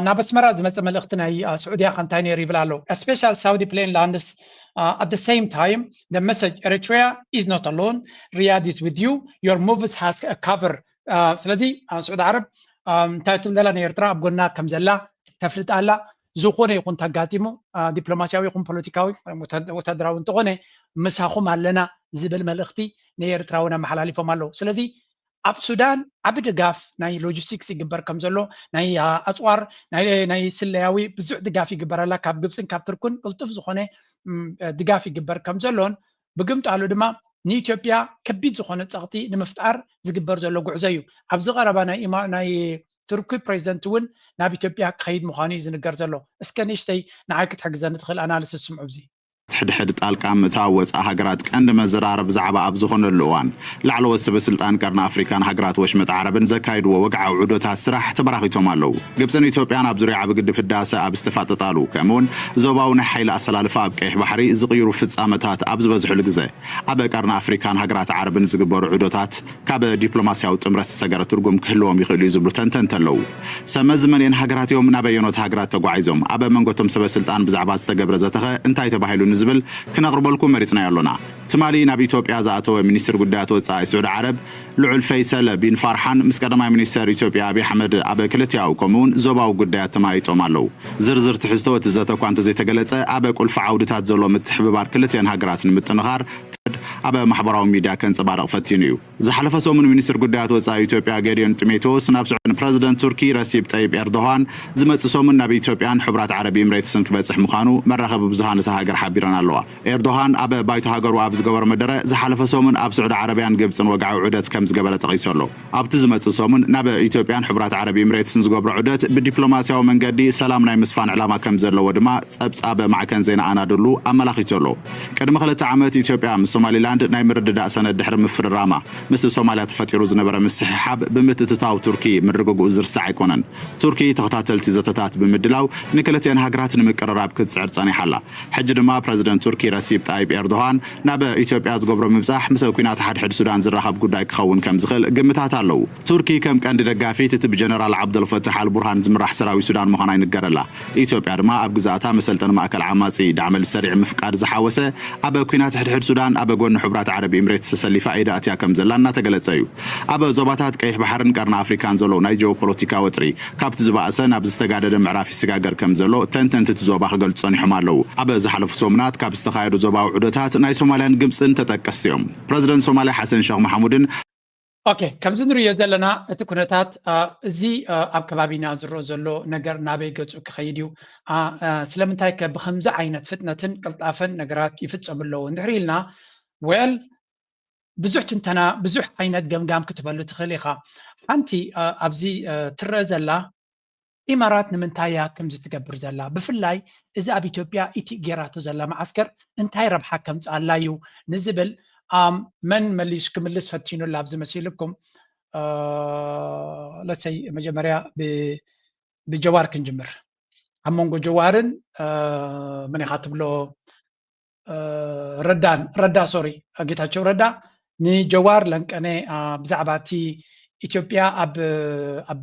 ናብ ኣስመራ ዝመፀ መልእኽቲ ናይ ስዑድያ ከንታይ ነይሩ ይብል ኣሎ። A special Saudi plane lands at the same time the message Eritrea is not alone, Riyadh is with you, your moves has a cover. ስለዚ ስዑዲ ዓረብ እንታይ ትብል ዘላ፣ ንኤርትራ ኣብ ጎና ከም ዘላ ተፍልጥ ኣላ። ዝኾነ ይኹን ተጋጢሙ ዲፕሎማሲያዊ ይኹን ፖለቲካዊ ወታደራዊ እንተኾነ ምሳኹም ኣለና ዝብል መልእኽቲ ንኤርትራ እውን ኣመሓላሊፎም ኣለዉ። ስለዚ ኣብ ሱዳን ዓቢ ድጋፍ ናይ ሎጂስቲክስ ይግበር ከም ዘሎ፣ ናይ ኣፅዋር፣ ናይ ስለያዊ ብዙሕ ድጋፍ ይግበር ኣላ። ካብ ግብፅን ካብ ትርኩን ቅልጡፍ ዝኾነ ድጋፍ ይግበር ከም ዘሎን ብግምጣሉ ድማ ንኢትዮጵያ ከቢድ ዝኾነ ፀቕጢ ንምፍጣር ዝግበር ዘሎ ጉዕዞ እዩ። ኣብዚ ቀረባ ናይ ቱርኪ ፕሬዚደንት እውን ናብ ኢትዮጵያ ክኸይድ ምዃኑ እዩ ዝንገር ዘሎ። እስከ ንእሽተይ ንዓይ ክትሕግዘኒ ትኽእል ኣናልስስ ስምዑ ኣብዚ። ሕድሕድ ጣልቃ ምእታው ወፃኢ ሃገራት ቀንዲ መዘራረቢ ዛዕባ ኣብ ዝኾነሉ እዋን፣ ላዕለዎት ሰበ ስልጣን ቀርኒ ኣፍሪካን ሃገራት ወሽመጥ ዓረብን ዘካይድዎ ወግዓዊ ዑደታት ስራሕ ተበራኺቶም ኣለዉ። ግብፅን ኢትዮጵያን ኣብ ዙርያ ዓቢ ግድብ ህዳሰ ኣብ ዝተፋጠጣሉ፣ ከምኡውን ዞባዊ ናይ ሓይሊ ኣሰላልፋ ኣብ ቀይሕ ባሕሪ ዝቕይሩ ፍጻመታት ኣብ ዝበዝሕሉ ግዘ፣ ኣብ ቀርኒ ኣፍሪካን ሃገራት ዓረብን ዝግበሩ ዑደታት ካብ ዲፕሎማሲያዊ ጥምረት ዝሰገረ ትርጉም ክህልዎም ይኽእሉ እዩ ዝብሉ ተንተንቲ ኣለዉ። ሰመዚ መን እየን ሃገራት እዮም? ናበየኖት ሃገራት ተጓዒዞም? ኣብ መንጎ እቶም ሰበ ስልጣን ብዛዕባ ዝተገብረ ዘተኸ እንታይ ተባሂሉ ንዝብል ክነቕርበልኩም መሪፅናዮ ኣሎና። ትማሊ ናብ ኢትዮጵያ ዝኣተወ ሚኒስትር ጉዳያት ወፃኢ ስዑዲ ዓረብ ልዑል ፈይሰል ቢን ፋርሓን ምስ ቀዳማይ ሚኒስተር ኢትዮጵያ ኣብይ ኣሕመድ ኣብ ክልቲኣዊ ከምኡውን ዞባዊ ጉዳያት ተማይጦም ኣለዉ። ዝርዝር ትሕዝቶ እቲ ዘተ እኳ እንተዘይተገለጸ፣ ኣብ ቁልፊ ዓውድታት ዘሎ ምትሕብባር ክልቲአን ሃገራት ንምጥንኻር ኣብ ማሕበራዊ ሚድያ ከንጸባርቕ ፈቲኑ እዩ። ዝሓለፈ ሰሙን ሚኒስትር ጉዳያት ወጻኢ ኢትዮጵያ ጌዲዮን ጢሞቴዎስ ናብ ስዑዲ ፕረዚደንት ቱርኪ ረሲብ ጠይብ ኤርዶሃን ዝመጽእ ሰሙን ናብ ኢትዮጵያን ሕቡራት ዓረብ ኢምሬትስን ክበጽሕ ምዃኑ መራኸቢ ብዙሃን እታ ሃገር ሓቢረን ኣለዋ። ኤርዶሃን ኣብ ባይቶ ሃገሩ ኣብ ዝገበሮ መደረ፣ ዝሓለፈ ሰሙን ኣብ ስዑዲ ዓረብያን ግብጽን ወግዓዊ ዑደት ከም ዝገበረ ጠቒሱ ኣሎ። ኣብቲ ዝመጽእ ሰሙን ናብ ኢትዮጵያን ሕቡራት ዓረብ ኢምሬትስን ዝገብሮ ዑደት ብዲፕሎማሲያዊ መንገዲ ሰላም ናይ ምስፋን ዕላማ ከም ዘለዎ ድማ ጸብጻብ ማዕከን ዜና ኣናዶሉ ኣመላኺቱ ኣሎ። ቅድሚ ክልተ ዓመት ኢትዮጵያ ምስ ሶማሊላንድ ናይ ምርድዳእ ሰነድ ድሕሪ ምፍርራማ፣ ምስ ሶማልያ ተፈጢሩ ዝነበረ ምስሕሓብ ብምትእትታው ቱርኪ ምርግግኡ ዝርሳዕ ኣይኮነን። ቱርኪ ተኸታተልቲ ዘተታት ብምድላው ንክልቲአን ሃገራት ንምቅርራብ ክትጽዕር ጸኒሓ ኣላ። ሕጂ ድማ ፕረዚደንት ቱርኪ ረሲብ ጣይብ ኤርዶሃን ናብ ኢትዮጵያ ዝገብሮ ምብጻሕ ምስ ኲናት ሓድሕድ ሱዳን ዝራኸብ ጉዳይ ክኸውን ከም ዝኽእል ግምታት ኣለዉ። ቱርኪ ከም ቀንዲ ደጋፊት እቲ ብጀነራል ዓብደልፈታሕ ኣልቡርሃን ዝምራሕ ሰራዊት ሱዳን ምዃና ይንገረላ። ኢትዮጵያ ድማ ኣብ ግዛእታ መሰልጠኒ ማእከል ዓማጺ ዳዕመል ሰሪዕ ምፍቃድ ዝሓወሰ ኣብ ኲናት ሕድሕድ ሱዳን ኣብ ጎኒ ሕቡራት ዓረብ ኢምሬትስ ተሰሊፋ ኢዳ ኣትያ ከም ዘላ እናተገለጸ እዩ። ኣብ ዞባታት ቀይሕ ባሕርን ቀርኒ ኣፍሪካን ዘሎ ናይ ጂኦፖለቲካ ወጥሪ ካብቲ ዝበኣሰ ናብ ዝተጋደደ ምዕራፍ ይስጋገር ከም ዘሎ ተንተንቲ እቲ ዞባ ክገልጹ ጸኒሖም ኣለዉ። ኣብ ዝሓለፉ ሰሙናት ካብ ዝተኻየዱ ዞባዊ ዑደታት ናይ ሶማልያን ግብጽን ተጠቀስቲ እዮም። ፕረዚደንት ሶማልያ ሓሰን ሸኽ መሓሙድን ኦኬ፣ ከምዚ ንርእዮ ዘለና እቲ ኩነታት እዚ ኣብ ከባቢና ዝረኦ ዘሎ ነገር ናበይ ገጹ ክኸይድ እዩ? ስለምንታይ ከ ብከምዚ ዓይነት ፍጥነትን ቅልጣፈን ነገራት ይፍጸሙ ኣለዉ እንድሕር ኢልና፣ well፣ ብዙሕ ትንተና ብዙሕ ዓይነት ገምጋም ክትበሉ ትኽእል ኢኻ። ሓንቲ ኣብዚ ትረአ ዘላ ኢማራት ንምንታይ እያ ከምዚ ትገብር ዘላ? ብፍላይ እዚ ኣብ ኢትዮጵያ እቲ ጌራቶ ዘላ መዓስከር እንታይ ረብሓ ከምፅኣላ እዩ ንዝብል መን መሊሱ ክምልስ ፈቲኑላ ኣብዚ መሲልኩም። ለሰይ መጀመርያ ብጀዋር ክንጅምር። ኣብ መንጎ ጀዋርን መን ኢኻ ትብሎ ረዳን ረዳ ሶሪ ጌታቸው ረዳ ንጀዋር ለንቀነ ብዛዕባ እቲ ኢትዮጵያ ኣብ ኣብ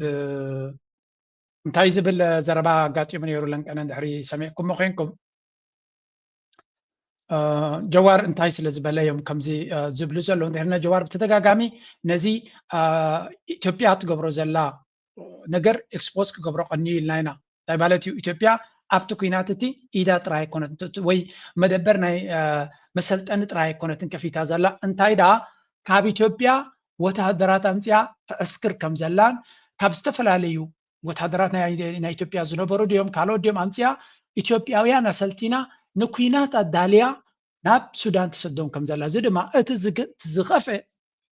እንታይ ዝብል ዘረባ ኣጋጢሙ ነይሩ ለንቀነ እንድሕሪ ሰሚዕኩሞ ኮይንኩም ጀዋር እንታይ ስለ ዝበለ እዮም ከምዚ ዝብሉ ዘለዉ እንድሕሪ ጀዋር ብተደጋጋሚ ነዚ ኢትዮጵያ ትገብሮ ዘላ ነገር ኤክስፖዝ ክገብሮ ቀንዩ ኢልና ኢና እንታይ ማለት እዩ ኢትዮጵያ ኣብቲ ኩናት እቲ ኢዳ ጥራይ ኣይኮነትን ወይ መደበር ናይ መሰልጠኒ ጥራይ ኣይኮነትን ከፊታ ዘላ እንታይ ደኣ ካብ ኢትዮጵያ ወታደራት ኣምፅኣ ተዕስክር ከም ዘላን ካብ ዝተፈላለዩ ወታደራት ናይ ኢትዮጵያ ዝነበሩ ድዮም ካልኦት ድዮም ኣምፅኣ ኢትዮጵያውያን ኣሰልጢና ንኩናት ኣዳልያ ናብ ሱዳን ትሰዶም ከም ዘላ እዚ ድማ እቲ ዝኸፍእ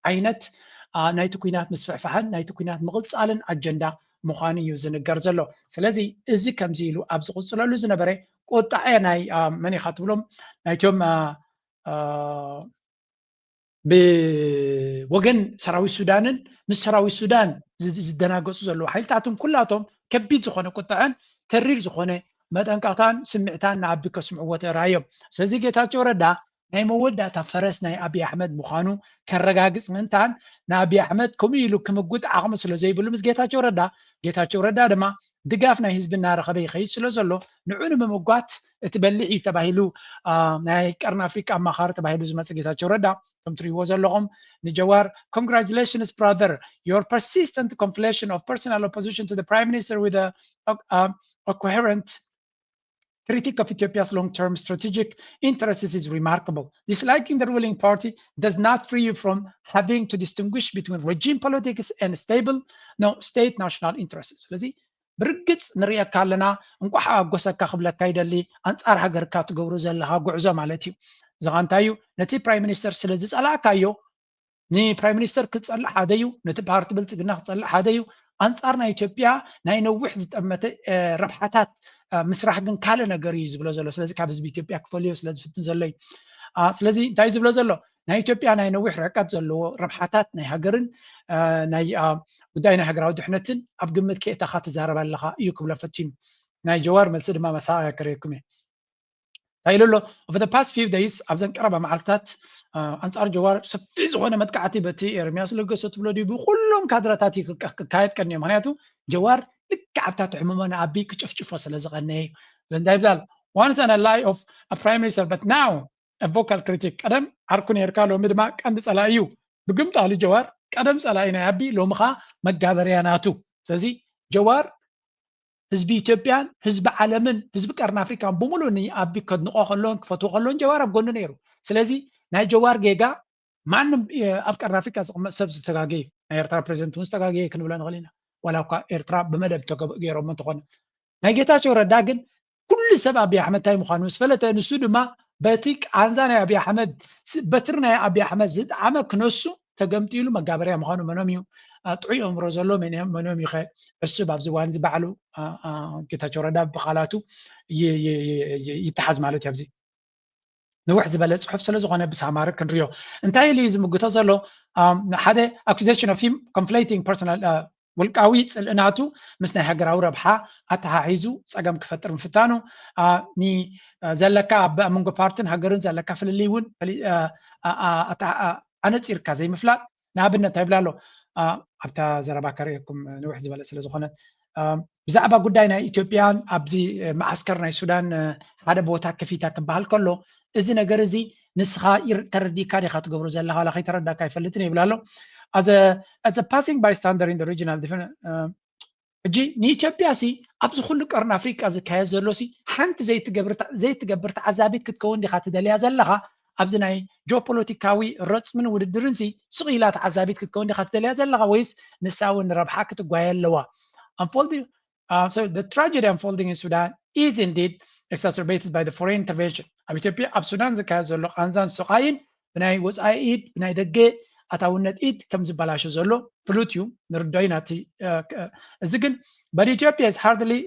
ዓይነት ናይቲ ኩናት ምስፍሕፋሕን ናይቲ ኩናት ምቕፃልን ኣጀንዳ ምዃኑ እዩ ዝንገር ዘሎ። ስለዚ እዚ ከምዚ ኢሉ ኣብ ዝቕፅለሉ ዝነበረ ቁጣዐ ናይ መን ኢኻ ትብሎም ናይቶም ብ ወገን ሰራዊት ሱዳንን ምስ ሰራዊት ሱዳን ዝደናገፁ ዘለዉ ሓይልታትን ኩላቶም ከቢድ ዝኾነ ቁጥዐን ተሪር ዝኾነ መጠንቀቕታን ስምዕታን ንኣቢ ከስምዕዎ ተራእዮም። ስለዚ ጌታቸው ረዳ ናይ መወዳእታ ፈረስ ናይ ኣብይ ኣሕመድ ምዃኑ ከረጋግፅ ምእንታን ንኣብይ ኣሕመድ ከምኡ ኢሉ ክምጉት ዓቕሚ ስለ ዘይብሉ ምስ ጌታቸው ረዳ፣ ጌታቸው ረዳ ድማ ድጋፍ ናይ ህዝቢ እናረኸበ ይኸይድ ስለ ዘሎ ንዑ ንምምጓት እቲ በሊሕ እዩ ተባሂሉ ናይ ቀርኒ ኣፍሪቃ ኣማኻሪ ተባሂሉ ዝመፀ ጌታቸው ረዳ ከም ትሪእዎ ዘለኹም ንጀዋር congratulations brother, your persistent conflation of personal opposition to the prime minister with a, a, a coherent critique of Ethiopia's long-term strategic interests is remarkable. Disliking the ruling party does not free you from having to distinguish between regime politics and stable, no, state national interests. ስለዚ ብርግፅ ንሪእካ ኣለና። እንቋዕ ኣጎሰካ ክብለካ ይደሊ። ኣንፃር ሃገርካ ትገብሮ ዘለኻ ጉዕዞ ማለት እዩ። እዚ ኸ እንታይ እዩ? ነቲ ፕራይም ሚኒስተር ስለ ዝፀላእካዮ ንፕራይም ሚኒስተር ክትፀልእ ሓደ እዩ፣ ነቲ ፓርቲ ብልፅግና ክትፀልእ ሓደ እዩ። ኣንፃር ናይ ኢትዮጵያ ናይ ነዊሕ ዝጠመተ ረብሓታት ምስራሕ ግን ካልእ ነገር እዩ ዝብሎ ዘሎ። ስለዚ ካብ ህዝቢ ኢትዮጵያ ክፈልዮ ስለ ዝፍትን ዘሎ እዩ። ስለዚ እንታይ ዝብሎ ዘሎ? ናይ ኢትዮጵያ ናይ ነዊሕ ርሕቀት ዘለዎ ረብሓታት ናይ ሃገርን ናይ ጉዳይ ናይ ሃገራዊ ድሕነትን ኣብ ግምት ከእተኻ ትዛረብ ኣለኻ እዩ ክብሎ ፈቲኑ። ናይ ጀዋር መልሲ ድማ መሳቕያ ክርእየኩም እየ። እንታይ ኢሉ ኣሎ? Over the past few days፣ ኣብዘን ቀረባ መዓልትታት ኣንጻር ጀዋር ሰፊሕ ዝኾነ መጥቃዕቲ በቲ ኤርሚያስ ለገሰ ትብሎ ድዩ ብኩሎም ካድረታት እዩ ክካየድ ቀንዮ። ምክንያቱ ጀዋር ልክዕ ኣብታ ትሕምሞ ንኣቢ ክጭፍጭፎ ስለ ዝቐነየ እዩ። እንታይ ይብዛል? Once an ally of a prime minister but now a vocal critic። ቀደም ዓርኩ ነርካ፣ ሎሚ ድማ ቀንዲ ጸላኢ እዩ። ብግምጣሉ ጀዋር ቀደም ጸላኢ ናይ ኣቢ፣ ሎሚ ኸኣ መጋበርያ ናቱ። ስለዚ ጀዋር ህዝቢ ኢትዮጵያን ህዝቢ ዓለምን ህዝቢ ቀርኒ ኣፍሪካን ብምሉእ ንኣቢ ከድንቆ ከሎን ክፈትዎ ከሎን ጀዋር ኣብ ጎኑ ነይሩ። ስለዚ ናይ ጀዋር ጌጋ ማንም ኣብ ቀርኒ ኣፍሪካ ዝቕመጥ ሰብ ዝተጋገየ እዩ። ናይ ኤርትራ ፕሬዚደንት እውን ዝተጋገየ ክንብሎ ንኽእል ኢና። ዋላ እኳ ኤርትራ ብመደብ ተገ- ገይሮሞ እንተኾነ ናይ ጌታቸው ረዳ ግን ኩሉ ሰብ ኣብይ ኣሕመድ እንታይ ምዃኑ ምስ ፈለጠ ንሱ ድማ በቲ ቃንዛ ናይ ኣብይ ኣሕመድ በትሪ ናይ ኣብይ ኣሕመድ ዝጠዓመ ክነሱ ተገምጢሉ መጋበርያ ምዃኑ መኖም እዩ ጥዑይ ኣእምሮ ዘሎ መኖም እዩ ዕሱብ ኣብዚ እዋን እዚ ባዕሉ ጌታቸው ረዳ ብቃላቱ ይተሓዝ ማለት እዩ። ኣብዚ ንውሕ ዝበለ ፅሑፍ ስለ ዝኾነ ብሳማሪ ክንሪኦ እንታይ ኢሉ እዩ ዝምግቶ ዘሎ? ሓደ accusation of him conflating personal ውልቃዊ ፅልእናቱ ምስ ናይ ሃገራዊ ረብሓ ኣተሓሒዙ ፀገም ክፈጥር ምፍታኑ ዘለካ ኣብ መንጎ ፓርትን ሃገርን ዘለካ ፍልልይ እውን ኣነፂርካ ዘይምፍላጥ ንኣብነት እንታይ ይብላ ኣሎ ኣብታ ዘረባ ከርእየኩም ንውሕ ዝበለ ስለ ዝኾነ ብዛዕባ ጉዳይ ናይ ኢትዮጵያን ኣብዚ መዓስከር ናይ ሱዳን ሓደ ቦታ ከፊታ ክበሃል ከሎ እዚ ነገር እዚ ንስኻ ተረዲእካ ዲኻ ትገብሮ ዘለኻ ዋላ ከይተረዳእካ ኣይፈልጥን ይብል ኣሎ። As a passing bystander in the regional defense ሕጂ ንኢትዮጵያ ሲ ኣብዚ ኩሉ ቀርኒ ኣፍሪቃ ዝካየድ ዘሎ ሲ ሓንቲ ዘይትገብር ተዓዛቢት ክትከውን ዲኻ ትደልያ ዘለኻ? ኣብዚ ናይ ጂኦፖለቲካዊ ረፅምን ውድድርን ሲ ስቕ ኢላ ተዓዛቢት ክትከውን ዲኻ ትደልያ ዘለኻ ወይስ ንሳ እውን ንረብሓ ክትጓየ ኣለዋ? Unfolding, uh, so the tragedy unfolding in Sudan is indeed exacerbated by the foreign intervention. ኣብ ኢትዮጵያ ኣብ ሱዳን ዝካየድ ዘሎ ቃንዛን ስቓይን ብናይ ወፃኢ ኢድ ብናይ ደገ ኣታውነት ኢድ ከም ዝበላሾ ዘሎ ፍሉጥ እዩ። ንርዳይ ናቲ እዚ ግን but Ethiopia is hardly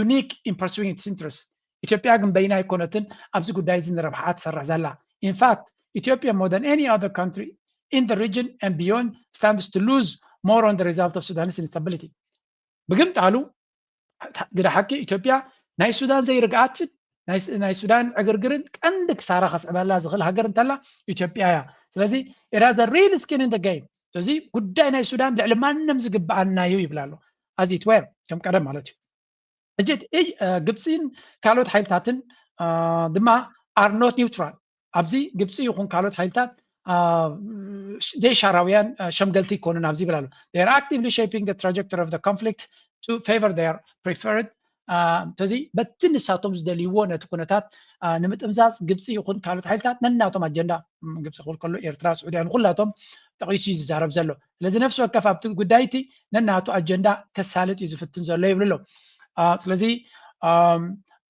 unique in pursuing its interest. ኢትዮጵያ ግን በይና ኣይኮነትን ኣብዚ ጉዳይ እዚ ንረብሓ ትሰርሕ ዘላ። In fact, Ethiopia more than any other country in the region and beyond stands to lose more on the result of Sudanese instability. ብግምጣሉ ግዳ ሓቂ ኢትዮጵያ ናይ ሱዳን ዘይርግኣትን ናይ ሱዳን ዕግርግርን ቀንዲ ክሳራ ከስዕበላ ዝኽእል ሃገር እንተላ ኢትዮጵያ እያ። ስለዚ it has a real skin in the game። ስለዚ ጉዳይ ናይ ሱዳን ልዕሊ ማንም ዝግብኣና እዩ ይብላ ኣሎ። As it were ከም ቀደም ማለት እዩ። ሕጂ ግብፂን ካልኦት ሓይልታትን ድማ are not neutral። ኣብዚ ግብፂ ይኹን ካልኦት ሓይልታት ዘይሻራውያን ሸምገልቲ ይኮኑን ኣብዚ ይብል ኣሎ። They are actively shaping the trajectory of the conflict to favor their preferred ስለዚ በቲ ንሳቶም ዝደልይዎ ነቲ ኩነታት ንምጥምዛዝ ግብፂ ይኹን ካልኦት ሓይልታት ነናቶም ኣጀንዳ ግብፂ ክብል ከሎ ኤርትራ ስዑድያ ንኩላቶም ጠቒሱ እዩ ዝዛረብ ዘሎ። ስለዚ ነፍሲ ወከፍ ኣብቲ ጉዳይ እቲ ነናቱ ኣጀንዳ ከሳልጥ እዩ ዝፍትን ዘሎ ይብል ኣሎ። ስለዚ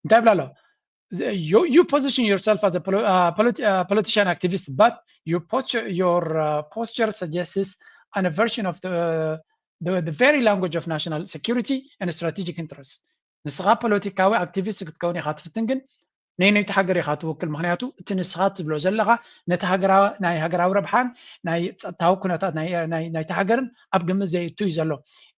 እንታይ ይብል ኣሎ? You, you position yourself as a polo- uh, politi- uh, politician activist, but your posture, your uh, posture suggests an aversion of the, uh, the the very language of national security and strategic interests. ንስኻ ፖለቲካዊ ኣክቲቪስት ክትከውን ኢኻ ትፍትን፣ ግን ናይ ነይቲ ሃገር ኢኻ ትውክል። ምክንያቱ እቲ ንስኻ ትብሎ ዘለኻ ነቲ ናይ ሃገራዊ ረብሓን ናይ ጸጥታዊ ኩነታት ናይቲ ሃገርን ኣብ ግምት ዘየእቱ እዩ ዘሎ።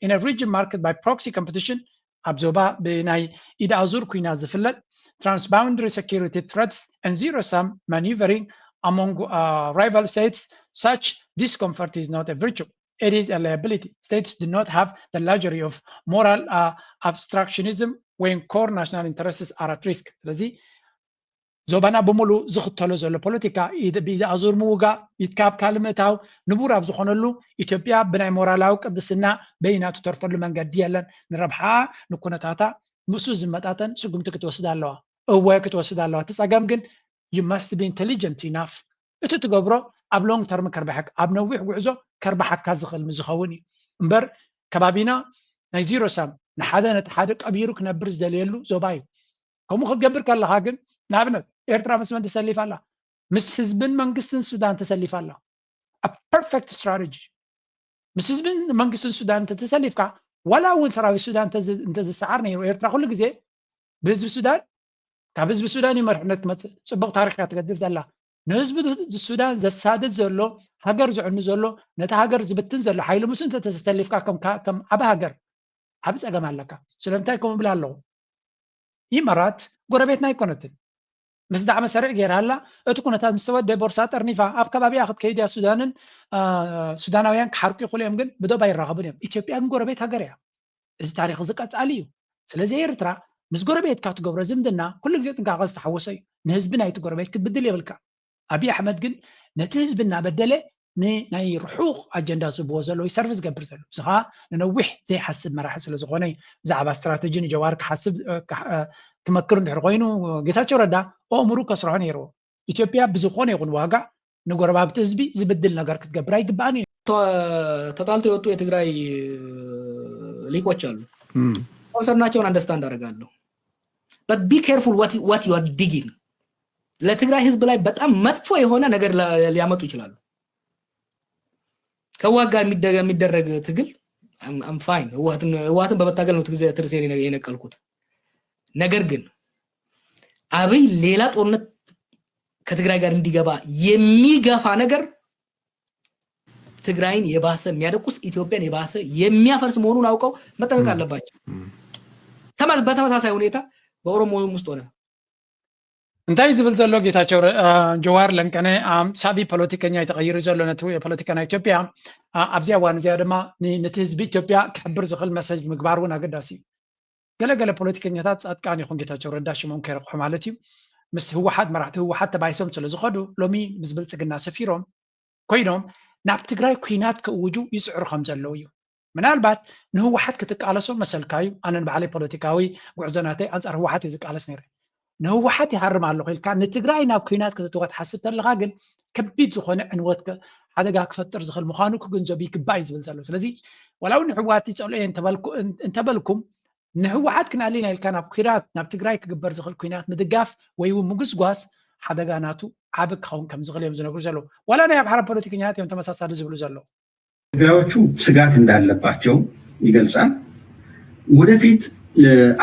In a region marked by proxy competition, ኣብ ዞባ ብናይ ኢድ ኣዙር ኩናት ዝፍለጥ፣ transboundary security threats and zero-sum maneuvering among rival states, such discomfort is not a virtue. It is a liability. States do not have the luxury of moral obstructionism when core national interests are at risk. ስለዚ ዞባና ብምሉእ ዝኽተሎ ዘሎ ፖለቲካ ኢድ ብኢድ ኣዙር ምውጋእ፣ ኢድካ ኣብ ካልእ ምእታው ንቡር ኣብ ዝኾነሉ፣ ኢትዮጵያ ብናይ ሞራላዊ ቅድስና በይና ትተርፈሉ መንገዲ የለን። ንረብሓኣ፣ ንኩነታታ ምስኡ ዝመጣጠን ስጉምቲ ክትወስድ ኣለዋ። እወ ክትወስድ ኣለዋ። እቲ ጸገም ግን you must be intelligent enough እቲ ትገብሮ ኣብ long term ከርብሐካ፣ ኣብ ነዊሕ ጉዕዞ ከርብሓካ ዝኽእል ምስ ዝኸውን እዩ እምበር ከባቢና ናይ zero sum ንሓደ ነቲ ሓደ ቀቢሩ ክነብር ዝደልየሉ ዞባ እዩ። ከምኡ ክትገብር ከለኻ ግን ንኣብነት ኤርትራ ምስ መን ተሰሊፋ ኣላ? ምስ ህዝብን መንግስትን ሱዳን ተሰሊፋ ኣላ። A perfect strategy። ምስ ህዝብን መንግስትን ሱዳን እንተተሰሊፍካ ዋላ እውን ሰራዊት ሱዳን እንተዝሰዓር ነይሩ ኤርትራ ኩሉ ግዜ ብህዝቢ ሱዳን ካብ ህዝቢ ሱዳን እዩ መርሕነት ትመፅእ። ፅቡቕ ታሪክ እያ ትገድፍ ዘላ። ንህዝቢ ሱዳን ዘሳድድ ዘሎ ሃገር ዝዕኑ ዘሎ ነቲ ሃገር ዝብትን ዘሎ ሓይሊ ምስ እንተተሰሊፍካ ከም ዓቢ ሃገር ዓቢ ጸገም ኣለካ። ስለምንታይ ከምኡ እብል ኣለኹ? ኢመራት ጎረቤትና ኣይኮነትን። ምስ ዳዕመ ሰሪዕ ገይራ ኣላ። እቲ ኩነታት ምስ ተወደ ቦርሳ ጠርኒፋ ኣብ ከባቢኣ ክትከይድ እያ። ሱዳንን ሱዳናውያን ክሓርቁ ይኽእሉ እዮም፣ ግን ብዶብ ኣይራኸቡን እዮም። ኢትዮጵያ ግን ጎረቤት ሃገር እያ። እዚ ታሪኽ እዚ ቀጻሊ እዩ። ስለዚ ኤርትራ ምስ ጎረቤትካ ትገብሮ ዝምድና ኩሉ ግዜ ጥንቃቐ ዝተሓወሶ እዩ። ንህዝቢ ናይቲ ጎረቤት ክትብድል የብልካ። ኣብይ ኣሕመድ ግን ነቲ ህዝቢ እናበደለ ንናይ ርሑቕ ኣጀንዳ ዝብዎ ዘሎ ይሰርቭ ዝገብር ዘሎ። እዚ ከዓ ንነዊሕ ዘይሓስብ መራሒ ስለ ዝኾነ እዩ። ብዛዕባ ስትራተጂ ንጀዋር ክሓስብ ክመክር እንድሕር ኮይኑ ጌታቸው ረዳ ኣእምሩ ከስርሖ ነይርዎ። ኢትዮጵያ ብዝኾነ ይኹን ዋጋ ንጎረባብቲ ህዝቢ ዝብድል ነገር ክትገብር ኣይግባእን እዩ። ተጣልተው የወጡ የትግራይ ሊቆች አሉ። ኮንሰርናቸውን አንደርስታንድ አደርጋለሁ። But be careful what you are digging። ለትግራይ ህዝብ ላይ በጣም መጥፎ የሆነ ነገር ሊያመጡ ይችላሉ። ከህወሓት ጋር የሚደረግ ትግል I'm fine። ህወሓትን በመታገል ነው ትርሴን የነቀልኩት። ነገር ግን አብይ ሌላ ጦርነት ከትግራይ ጋር እንዲገባ የሚገፋ ነገር ትግራይን የባሰ የሚያደቁስ ኢትዮጵያን የባሰ የሚያፈርስ መሆኑን አውቀው መጠንቀቅ አለባቸው። በተመሳሳይ ሁኔታ በኦሮሞ ውስጥ ሆነ እንታይ ዝብል ዘሎ ጌታቸው ጀዋር ለንቀነ ሳቢ ፖለቲከኛ እዩ ተቐይሩ ዘሎ ነቲ ፖለቲካ ናይ ኢትዮጵያ። ኣብዚ እዋን እዚኣ ድማ ነቲ ህዝቢ ኢትዮጵያ ክሕብር ዝኽእል መሰጅ ምግባር እውን ኣገዳሲ እዩ። ገለገለ ፖለቲከኛታት ፃድቃን ይኹን ጌታቸው ረዳ ሽሞም ከይረቑሑ ማለት እዩ ምስ ህወሓት መራሕቲ ህወሓት ተባይሶም ስለ ዝኸዱ ሎሚ ምስ ብልፅግና ሰፊሮም ኮይኖም ናብ ትግራይ ኩናት ክእውጁ ይፅዕሩ ከም ዘለዉ እዩ። ምናልባት ንህወሓት ክትቃለሶ መሰልካ እዩ። ኣነ ንባዕለይ ፖለቲካዊ ጉዕዞ ናተይ ኣንፃር ህወሓት እዩ ዝቃለስ ነይረ። ንህወሓት ይሃርም ኣለኹ ኢልካ ንትግራይ ናብ ኩናት ከተእትዋ ትሓስብ ተለኻ ግን ከቢድ ዝኾነ ዕንወት ሓደጋ ክፈጥር ዝኽእል ምዃኑ ክግንዘቡ ይግባእ እዩ ዝብል ዘሎ። ስለዚ ዋላ እውን ንህወሓት ይፀልኦ እየ እንተበልኩም ንህወሓት ክናሊና ኢልካ ናብ ኩናት ናብ ትግራይ ክግበር ዝኽእል ኩናት ምድጋፍ ወይ እውን ምጉስጓስ ሓደጋ ናቱ ዓቢ ክኸውን ከም ዝኽእል እዮም ዝነግሩ ዘለዉ። ዋላ ናይ ኣምሓራ ፖለቲከኛታት እዮም ተመሳሳሊ ዝብሉ ዘለዉ። ትግራዮቹ ስጋት እንዳለባቸው ይገልጻል። ወደፊት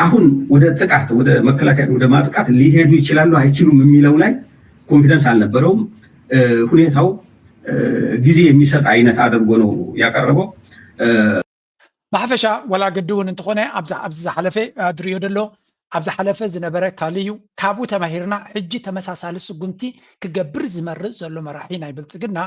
አሁን ወደ ጥቃት ወደ መከላከያ ወደ ማጥቃት ሊሄዱ ይችላሉ አይችሉም የሚለው ላይ ኮንፊደንስ አልነበረውም። ሁኔታው ጊዜ የሚሰጥ አይነት አድርጎ ነው ያቀረበው። ብሓፈሻ ዋላ ግዲ እውን እንተኾነ ኣብዚ ዝሓለፈ ድሪዮ ደሎ ኣብ ዝሓለፈ ዝነበረ ካልእ እዩ። ካብኡ ተማሂርና ሕጂ ተመሳሳሊ ስጉምቲ ክገብር ዝመርጽ ዘሎ መራሒ ናይ ብልጽግና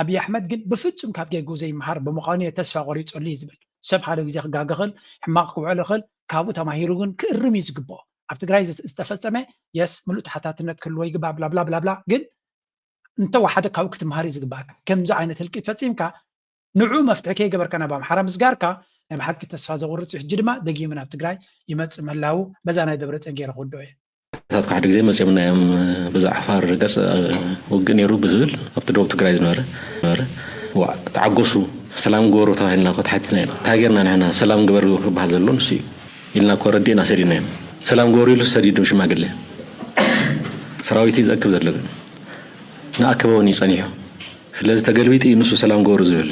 ኣብይ ኣሕመድ ግን ብፍጹም ካብ ጌግኡ ዘይመሃር ብምዃኑ እየ ተስፋ ቆሪጸሉ እዩ ዝብል። ሰብ ሓደ ግዜ ክጋገ ክእል፣ ሕማቕ ክውዕል ይኽእል፣ ካብኡ ተማሂሩ ግን ክእርም እዩ ዝግብኦ። ኣብ ትግራይ ዝተፈጸመ የስ ምሉእ ተሓታትነት ክህልዎ ይግባእ ብላብላ ብላብላ ግን እንተወሓደ ካብኡ ክትመሃር እዩ ዝግባእካ። ከምዚ ዓይነት ህልቂት ፈጺምካ ንዑ መፍትሒ ከይገበርካ ናብ ኣምሓራ ምስጋርካ ናይ ብሓቂ ተስፋ ዘቑርጽ እዩ። ሕጂ ድማ ደጊሙ ናብ ትግራይ ይመጽእ ምህላዉ በዛ ናይ ደብረፅዮን ገይረ ክውድኦ እየ። ታትኩ ሓደ ግዜ መፅኦምና እዮም ብዛ ዓፋር ገፅ ውግእ ነይሩ ብዝብል ኣብቲ ደቡብ ትግራይ ዝነበረ ነበረ ዋዕ ተዓገሱ ሰላም ግበሩ ተባሂልና እኮ ተሓቲትና ኢና። እንታይ ጌርና ንሕና ሰላም ግበር ክበሃል ዘሎ ንሱ እዩ ኢልና እኮ ረዲእና ሰዲድናዮም። ሰላም ግበሩ ኢሉ ሰዲዱ ሽማግለ ሰራዊት እዩ ዘእክብ ዘሎ ግን ንኣከበውን እዩ ጸኒሑ። ስለዚ ተገልቢጡ እዩ ንሱ ሰላም ግበሩ ዝብል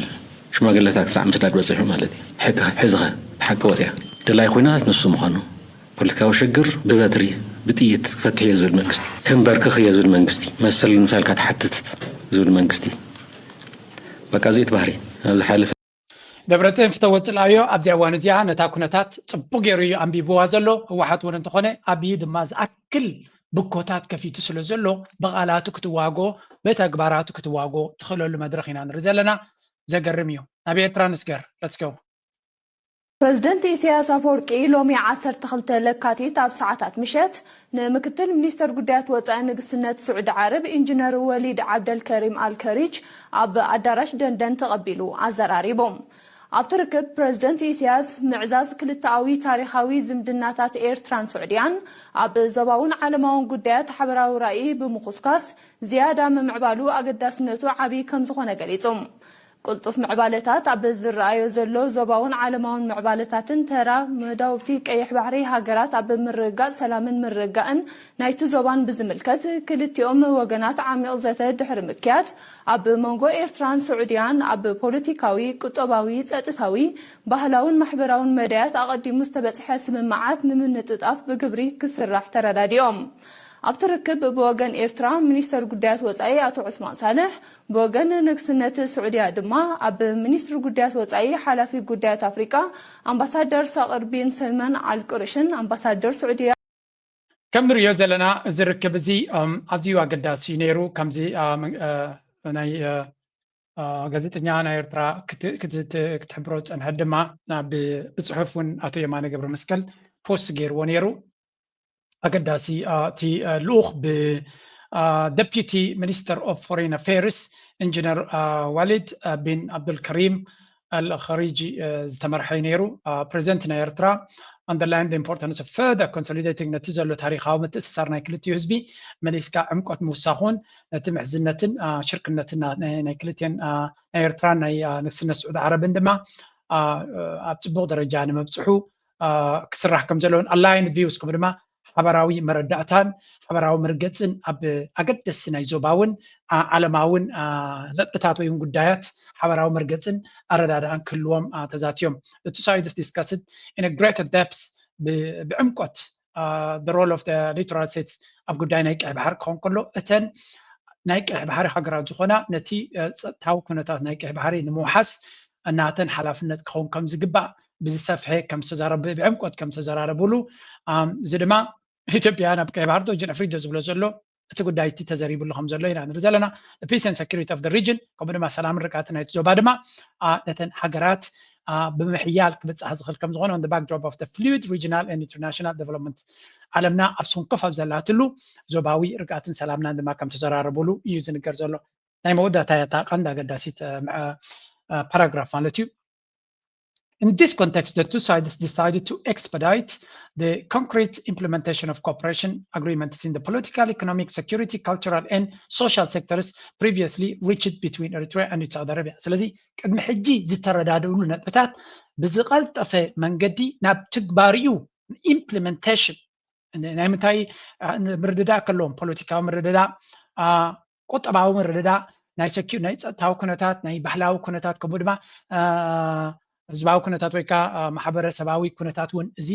ሽማግለታት ክሳዕ ምስዳድ በጺሑ ማለት እዩ። ሕዚ ኸ እቲ ሓቂ ወጽያ። ደላይ ኲናት ንሱ ምዃኑ ፖለቲካዊ ሽግር ብበትሪ ብጥይት ክፈትሕ እየ ዝብል መንግስቲ፣ ከንበርክኽ እየ ዝብል መንግስቲ፣ መሰል ንምሳልካ ትሓትት ዝብል መንግስቲ፣ በቃ እዚት ባህሪ ኣብ ዝሓለፈ ደብረፅዮን ፍተወት ፅልኣዮ ኣብዚ እዋን እዚኣ ነታ ኩነታት ፅቡቅ ገይሩ እዩ ኣንቢብዋ ዘሎ። ህወሓት እውን እንተኾነ ኣብይ ድማ ዝኣክል ብኮታት ከፊቱ ስለ ዘሎ ብቓላቱ ክትዋጎ ብተግባራቱ ክትዋጎ ትኽእለሉ መድረኽ ኢና ንርኢ ዘለና። ዘገርም እዩ። ናብ ኤርትራ ንስገር። Let's go። ፕረዚደንት ኢሳያስ ኣፈወርቂ ሎሚ ዓሰርተ ክልተ ለካቲት ኣብ ሰዓታት ምሸት ንምክትል ሚኒስተር ጉዳያት ወፃኢ ንግስነት ስዑዲ ዓረብ ኢንጂነር ወሊድ ዓብደልከሪም ኣልከሪች ኣብ ኣዳራሽ ደንደን ተቐቢሉ ኣዘራሪቦም። ኣብቲ ርክብ ፕረዚደንት ኢሳያስ ምዕዛዝ ክልተኣዊ ታሪኻዊ ዝምድናታት ኤርትራን ስዑድያን ኣብ ዞባውን ዓለማውን ጉዳያት ሓበራዊ ራእይ ብምኹስኳስ ዝያዳ ምምዕባሉ ኣገዳስነቱ ዓብዪ ከምዝኾነ ገሊጹ። ቅልጡፍ ምዕባለታት ኣብ ዝረኣዮ ዘሎ ዞባውን ዓለማውን ምዕባለታትን ተራ መዳውብቲ ቀይሕ ባሕሪ ሃገራት ኣብ ምርግጋጽ ሰላምን ምርግጋእን ናይቲ ዞባን ብዝምልከት ክልቲኦም ወገናት ዓሚቕ ዘተ ድሕሪ ምክያድ ኣብ መንጎ ኤርትራን ስዑድያን ኣብ ፖለቲካዊ፣ ቁጠባዊ፣ ጸጥታዊ፣ ባህላውን ማሕበራውን መዳያት ኣቐዲሙ ዝተበጽሐ ስምምዓት ንምንጥጣፍ ብግብሪ ክስራሕ ተረዳዲኦም። ኣብቲ ርክብ ብወገን ኤርትራ ሚኒስተር ጉዳያት ወጻኢ ኣቶ ዑስማን ሳልሕ ብወገን ንግስነት ስዑድያ ድማ ኣብ ሚኒስትሪ ጉዳያት ወጻኢ ሓላፊ ጉዳያት ኣፍሪቃ ኣምባሳደር ሳቅር ቢን ሰልማን ኣልቁርሽን ኣምባሳደር ስዑድያ ከም ንሪኦ ዘለና እዚ ርክብ እዚ ኣዝዩ ኣገዳሲ ነይሩ። ከምዚ ናይ ጋዜጠኛ ናይ ኤርትራ ክትሕብሮ ዝፀንሐት ድማ ብፅሑፍ እውን ኣቶ የማነ ገብረ መስቀል ፖስት ገይርዎ ነይሩ። ኣገዳሲ እቲ ልኡኽ ብ Deputy Minister of Foreign Affairs ኢንጂነር ዋሊድ ቢን ኣብዱልከሪም ኣልኸሪጂ ዝተመርሐ እዩ ነይሩ። ፕሬዚደንት ናይ ኤርትራ underlined the importance of further consolidating ነቲ ዘሎ ታሪኻዊ ምትእስሳር ናይ ክልቲኡ ህዝቢ መሊስካ ዕምቆት ምውሳኹን ነቲ ምሕዝነትን ሽርክነትን ናይ ክልቲኤን ናይ ኤርትራን ናይ ንግስነት ስዑዲ ዓረብን ድማ ኣብ ፅቡቕ ደረጃ ንምብፅሑ ክስራሕ ከም ዘለዎን aligned views ከምኡ ድማ ሓበራዊ መረዳእታን ሓበራዊ መርገፅን ኣብ ኣገደስቲ ናይ ዞባውን ዓለማውን ነጥብታት ወይ ጉዳያት ሓበራዊ መርገፅን ኣረዳድኣን ክህልዎም ተዛትዮም። The two sides discussed in a greater depth ብዕምቆት the role of the littoral states ኣብ ጉዳይ ናይ ቀይ ባሕሪ ክኸውን ከሎ እተን ናይ ቀይ ባሕሪ ሃገራት ዝኾና ነቲ ፀጥታዊ ኩነታት ናይ ቀይ ባሕሪ ንምውሓስ እናተን ሓላፍነት ክኸውን ከም ዝግባእ ብዝሰፍሐ ከም ዝተዛረቡ ብዕምቆት ከም ዝተዘራረቡሉ እዚ ድማ ኢትዮጵያ ናብ ቀይ ባሕሪ ዶ ጅን ኣፍሪዶ ዝብሎ ዘሎ እቲ ጉዳይ እቲ ተዘሪብሉ ከም ዘሎ ኢና ንርኢ ዘለና። Peace and security of the region ከምኡ ድማ ሰላምን ርግኣትን ናይቲ ዞባ ድማ ነተን ሃገራት ብምሕያል ክብፅሓ ዝኽእል ከም ዝኾነ on the backdrop of the fluid regional and international development ዓለምና ኣብ ሰንኮፍ ኣብ ዘላትሉ ዞባዊ ርግኣትን ሰላምናን ድማ ከም ተዘራረቡሉ እዩ ዝንገር ዘሎ። ናይ መወዳእታ እያ እታ ቀንዲ ኣገዳሲት ፓራግራፍ ማለት እዩ። In this context, the two sides decided to expedite the concrete implementation of cooperation agreements in the political, economic, security, cultural, and social sectors previously reached between Eritrea and Saudi Arabia. ስለዚ ቅድሚ ሕጂ ዝተረዳድእሉ ነጥብታት ብዝቐልጠፈ መንገዲ ናብ ትግባርኡ implementation ናይ ምንታይ ምርድዳእ ከለዎም ፖለቲካዊ ምርድዳእ ቁጠባዊ ምርድዳእ ናይ ሰኪ ናይ ፀጥታዊ ኩነታት ናይ ባህላዊ ኩነታት ከምኡ ድማ ህዝባዊ ኩነታት ወይ ከዓ ማሕበረሰባዊ ኩነታት እውን እዚ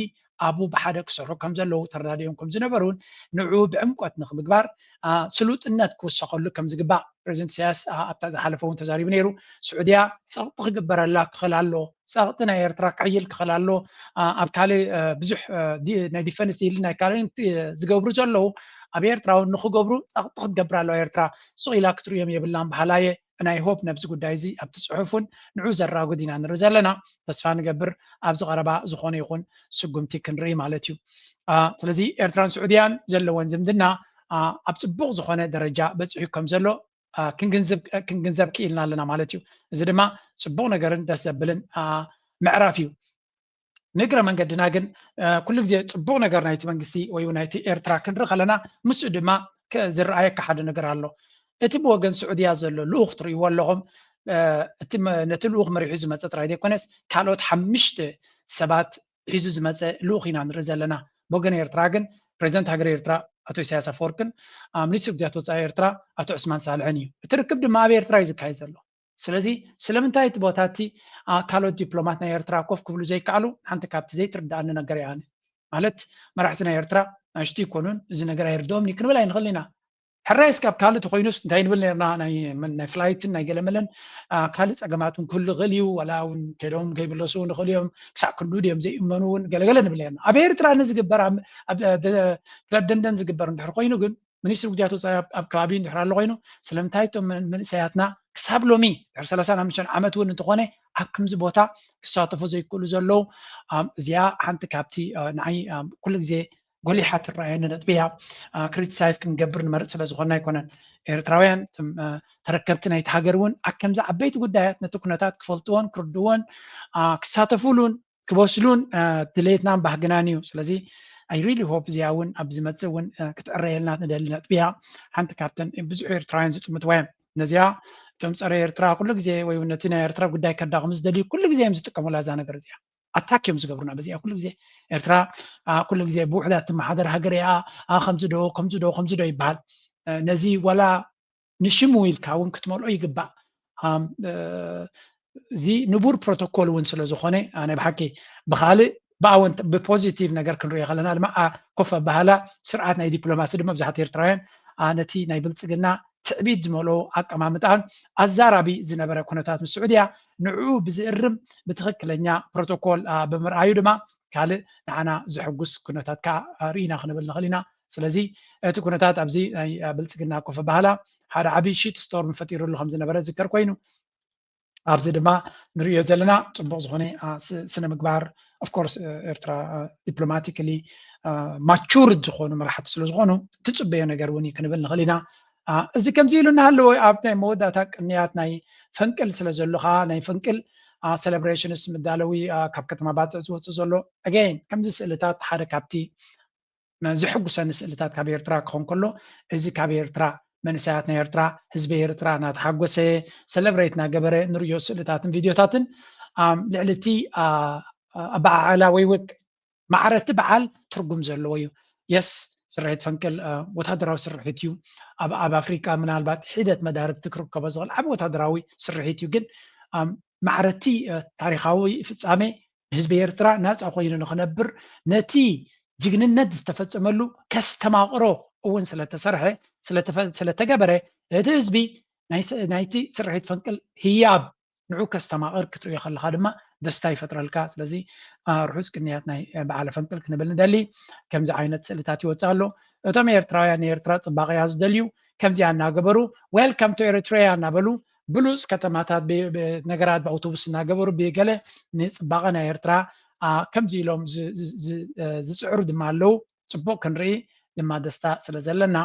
ኣብኡ ብሓደ ክሰርሑ ከም ዘለዉ ተረዳዲኦም ከም ዝነበሩን ንዕኡ ብዕምቆት ንክምግባር ስሉጥነት ክውሰኸሉ ከም ዝግባእ ፕሬዚደንት ኢሳያስ ኣብታ ዝሓለፈ እውን ተዛሪቡ ነይሩ። ስዑድያ ፀቕጢ ክግበረላ ክኽእል ኣሎ። ፀቕጢ ናይ ኤርትራ ክሕይል ክኽእል ኣሎ። ኣብ ካልእ ብዙሕ ናይ ዲፈንስ ዲል ናይ ካልእ ዝገብሩ ዘለዉ ኣብ ኤርትራ እውን ንክገብሩ ፀቕጢ ክትገብር ኣለዋ ኤርትራ። ሱቕ ኢላ ክትርእዮም የብላን በሃላየ። ናይ ሆፕ ነብዚ ጉዳይ እዚ ኣብቲ ፅሑፍ እውን ንዑ ዘራጉድ ኢና ንርኢ ዘለና። ተስፋ ንገብር ኣብዚ ቀረባ ዝኾነ ይኹን ስጉምቲ ክንርኢ ማለት እዩ። ስለዚ ኤርትራን ስዑድያን ዘለወን ዝምድና ኣብ ፅቡቕ ዝኾነ ደረጃ በፂሑ ከም ዘሎ ክንግንዘብ ክኢልና ኣለና ማለት እዩ። እዚ ድማ ፅቡቕ ነገርን ደስ ዘብልን ምዕራፍ እዩ። ንእግረ መንገድና ግን ኩሉ ግዜ ፅቡቕ ነገር ናይቲ መንግስቲ ወይ ናይቲ ኤርትራ ክንርኢ ከለና ምስኡ ድማ ዝረኣየካ ሓደ ነገር ኣሎ። እቲ ብወገን ስዑድያ ዘሎ ልኡኽ ትርእይዎ ኣለኹም። ነቲ ልኡኽ መሪሑ ዝመፀ ጥራይ ዘይኮነስ ካልኦት ሓሙሽተ ሰባት ሒዙ ዝመፀ ልኡኽ ኢና ንርኢ ዘለና። ብወገን ኤርትራ ግን ፕሬዚደንት ሃገር ኤርትራ ኣቶ ኢሳያስ ኣፈወርቅን ሚኒስትሪ ጉዳያት ወፃኢ ኤርትራ ኣቶ ዑስማን ሳልሕን እዩ። እቲ ርክብ ድማ ኣብ ኤርትራ እዩ ዝካየድ ዘሎ። ስለዚ ስለምንታይ እቲ ቦታ እቲ ካልኦት ዲፕሎማት ናይ ኤርትራ ኮፍ ክብሉ ዘይከኣሉ ሓንቲ ካብቲ ዘይትርድኣኒ ነገር እያ። ማለት መራሕቲ ናይ ኤርትራ ናሽቱ ይኮኑን፣ እዚ ነገር ኣይርድኦም ክንብል ኣይንኽእል ኢና። ሕራይ እስካብ ካልእ ተኮይኑስ እንታይ ንብል ነርና? ናይ ፍላይትን ናይ ገለመለን ካልእ ጸገማት እውን ክህሉ ይኽእል እዩ። ዋላ እውን ከይዶም ከይምለሱ ንኽእል እዮም። ክሳብ ክንዱ ድዮም ዘይእመኑ እውን ገለገለ ንብል ነርና። ኣብ ኤርትራ ንዝግበር ክለብ ደንደን ዝግበር እንድሕር ኮይኑ ግን ሚኒስትሪ ጉዳያት ወፃኢ ኣብ ከባቢ እንድሕር ኣሎ ኮይኑ ስለምንታይ እቶም መንእሰያትና ክሳብ ሎሚ ድሕሪ ሰላሳን ሓሙሽተን ዓመት እውን እንተኾነ ኣብ ከምዚ ቦታ ክሳተፉ ዘይክእሉ ዘለዉ? እዚኣ ሓንቲ ካብቲ ንዓይ ኩሉ ግዜ ጎሊሓ ትረኣየኒ ነጥቢ እያ። ክሪቲሳይዝ ክንገብር ንመርፅ ስለ ዝኾንና ኣይኮነን። ኤርትራውያን ተረከብቲ ናይቲ ሃገር እውን ኣብ ከምዚ ዓበይቲ ጉዳያት ነቲ ኩነታት ክፈልጥዎን ክርድዎን ክሳተፉሉን ክበስሉን ድሌትናን ባህግናን እዩ። ስለዚ I really hope እዚኣ እውን ኣብ ዝመፅእ እውን ክትዕረየልና ንደሊ ነጥቢ እያ። ሓንቲ ካብተን ብዙሕ ኤርትራውያን ዝጥምትዋ እየን። ነዚኣ እቶም ፀረ ኤርትራ ኩሉ ግዜ ወይ እውን ነቲ ናይ ኤርትራ ጉዳይ ከዳኽሙ ዝደልዩ ኩሉ ግዜ እዮም ዝጥቀሙላ እዛ ነገር እዚኣ። ኣታክ እዮም ዝገብሩና በዚኣ ኩሉ ግዜ። ኤርትራ ኩሉ ግዜ ብውሕዳት ትመሓደር ሃገር እያ፣ ከምዚ ዶ ከምዚ ዶ ከምዚ ዶ ይበሃል። ነዚ ዋላ ንሽሙ ኢልካ እውን ክትመልኦ ይግባእ። እዚ ንቡር ፕሮቶኮል እውን ስለ ዝኾነ ኣነ ብሓቂ ብካልእ ብኣወንት ብፖዚቲቭ ነገር ክንሪኦ ከለና ድማ ኮፍ ኣባሃላ ስርዓት ናይ ዲፕሎማሲ ድማ ብዙሓት ኤርትራውያን ነቲ ናይ ብልፅግና ትዕቢት ዝመልኦ ኣቀማምጣን ኣዛራቢ ዝነበረ ኩነታት ምስ ስዑድያ ንዕኡ ብዝእርም ብትኽክለኛ ፕሮቶኮል ብምርኣዩ ድማ ካልእ ንዓና ዝሕጉስ ኩነታት ከዓ ርኢና ክንብል ንኽእል ኢና። ስለዚ እቲ ኩነታት ኣብዚ ናይ ብልፅግና ኮፍ ኣባሃላ ሓደ ዓብዪ ሺት ስቶርም ፈጢሩሉ ከም ዝነበረ ዝከር ኮይኑ ኣብዚ ድማ ንሪኦ ዘለና ፅቡቕ ዝኾነ ስነ ምግባር ኦፍኮርስ ኤርትራ ዲፕሎማቲካሊ ማቹርድ ዝኾኑ መራሕቲ ስለ ዝኾኑ ትፅበዮ ነገር እውን እዩ ክንብል ንኽእል ኢና። እዚ ከምዚ ኢሉ እናሃለወ ኣብ ናይ መወዳእታ ቅንያት ናይ ፈንቅል ስለ ዘሎ ከዓ ናይ ፈንቅል ሴሌብሬሽንስ ምዳለዊ ካብ ከተማ ባፅዕ ዝወፅእ ዘሎ ኣገይን ከምዚ ስእልታት ሓደ ካብቲ ዘሕጉሰኒ ስእልታት ካብ ኤርትራ ክኾን ከሎ እዚ ካብ ኤርትራ መንእሰያት ናይ ኤርትራ ህዝቢ ኤርትራ እናተሓጎሰ ሰለብሬት እናገበረ ንሪኦ ስእልታትን ቪድዮታትን ልዕሊ እቲ ኣበዓዕላ ወይ ማዕረ እቲ በዓል ትርጉም ዘለዎ እዩ። የስ ስርሒት ፈንቅል ወታደራዊ ስርሒት እዩ። ኣብ ኣፍሪቃ ምናልባት ሒደት መዳርግቲ ክርከቦ ዝኽእል ዓብ ወታደራዊ ስርሒት እዩ። ግን ማዕረ እቲ ታሪካዊ ፍጻሜ ንህዝቢ ኤርትራ ናፃ ኮይኑ ንክነብር ነቲ ጅግንነት ዝተፈፀመሉ ከስተማቕሮ እውን ስለተሰርሐ ስለተገበረ እቲ ህዝቢ ናይቲ ስርሒት ፈንቅል ህያብ ንዑ ከስተማቕር ክትሪኦ ከለካ ድማ ደስታ ይፈጥረልካ። ስለዚ ርሑስ ቅንያት ናይ በዓለ ፈንቅል ክንብል ንደሊ። ከምዚ ዓይነት ስእልታት ይወፅእ ኣሎ። እቶም ኤርትራውያን ንኤርትራ ፅባቐያ ዝደልዩ ከምዚኣ እናገበሩ welcome to Eritrea እናበሉ ብሉፅ ከተማታት ነገራት ብኣውቶቡስ እናገበሩ ብገለ ንፅባቐ ናይ ኤርትራ ከምዚ ኢሎም ዝፅዕሩ ድማ ኣለዉ። ፅቡቕ ክንርኢ ድማ ደስታ ስለ ዘለና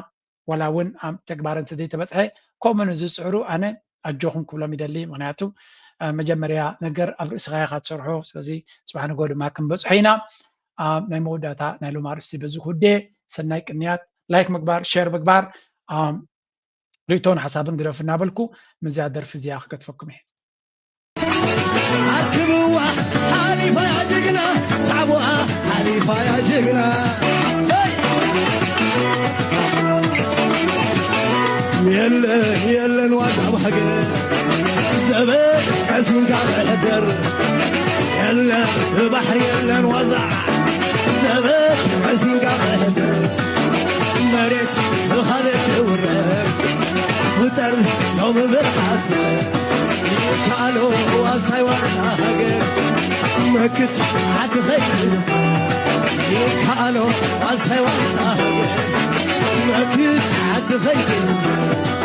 ዋላ እውን ኣብ ተግባር እንተዘይተበፅሐ ከምኡ ንዝፅዕሩ ኣነ ኣጆኹም ክብሎም ይደሊ። ምክንያቱ መጀመርያ ነገር ኣብ ርእስኻ ኢኻ ትሰርሖ። ስለዚ ፅባሕ ንጎ ድማ ክንበፅሖ ኢና። ናይ መወዳእታ ናይ ሎም ኣርእስቲ በዚ ክውደ ሰናይ ቅንያት ላይክ ምግባር ሸር ምግባር ርእቶን ሓሳብን ግደፉ እናበልኩ ምዚያ ደርፊ እዚኣ ክገድፈኩም እየ። ኣርክብዋ ሓሊፋ ያ ጅግና ሳዕቡኣ ሓሊፋ ያ ጅግና የለን የለን ዋዛ ባህገ ዘበት ዕሲንካ ክሕደር የለን ብባሕሪ የለን ዋዛ ዘበት ዕሲንካ ክሕደር መሬት ብኻልእ ክውረር ፍጠር ሎሚ ብርሓት ይከኣሎ ዋሳይ ዋና ሃገር መክት ዓዲ ኸይትንበር ይከኣሎ ዋሳይ ዋና ሃገር መክት ዓዲ ኸይትንበር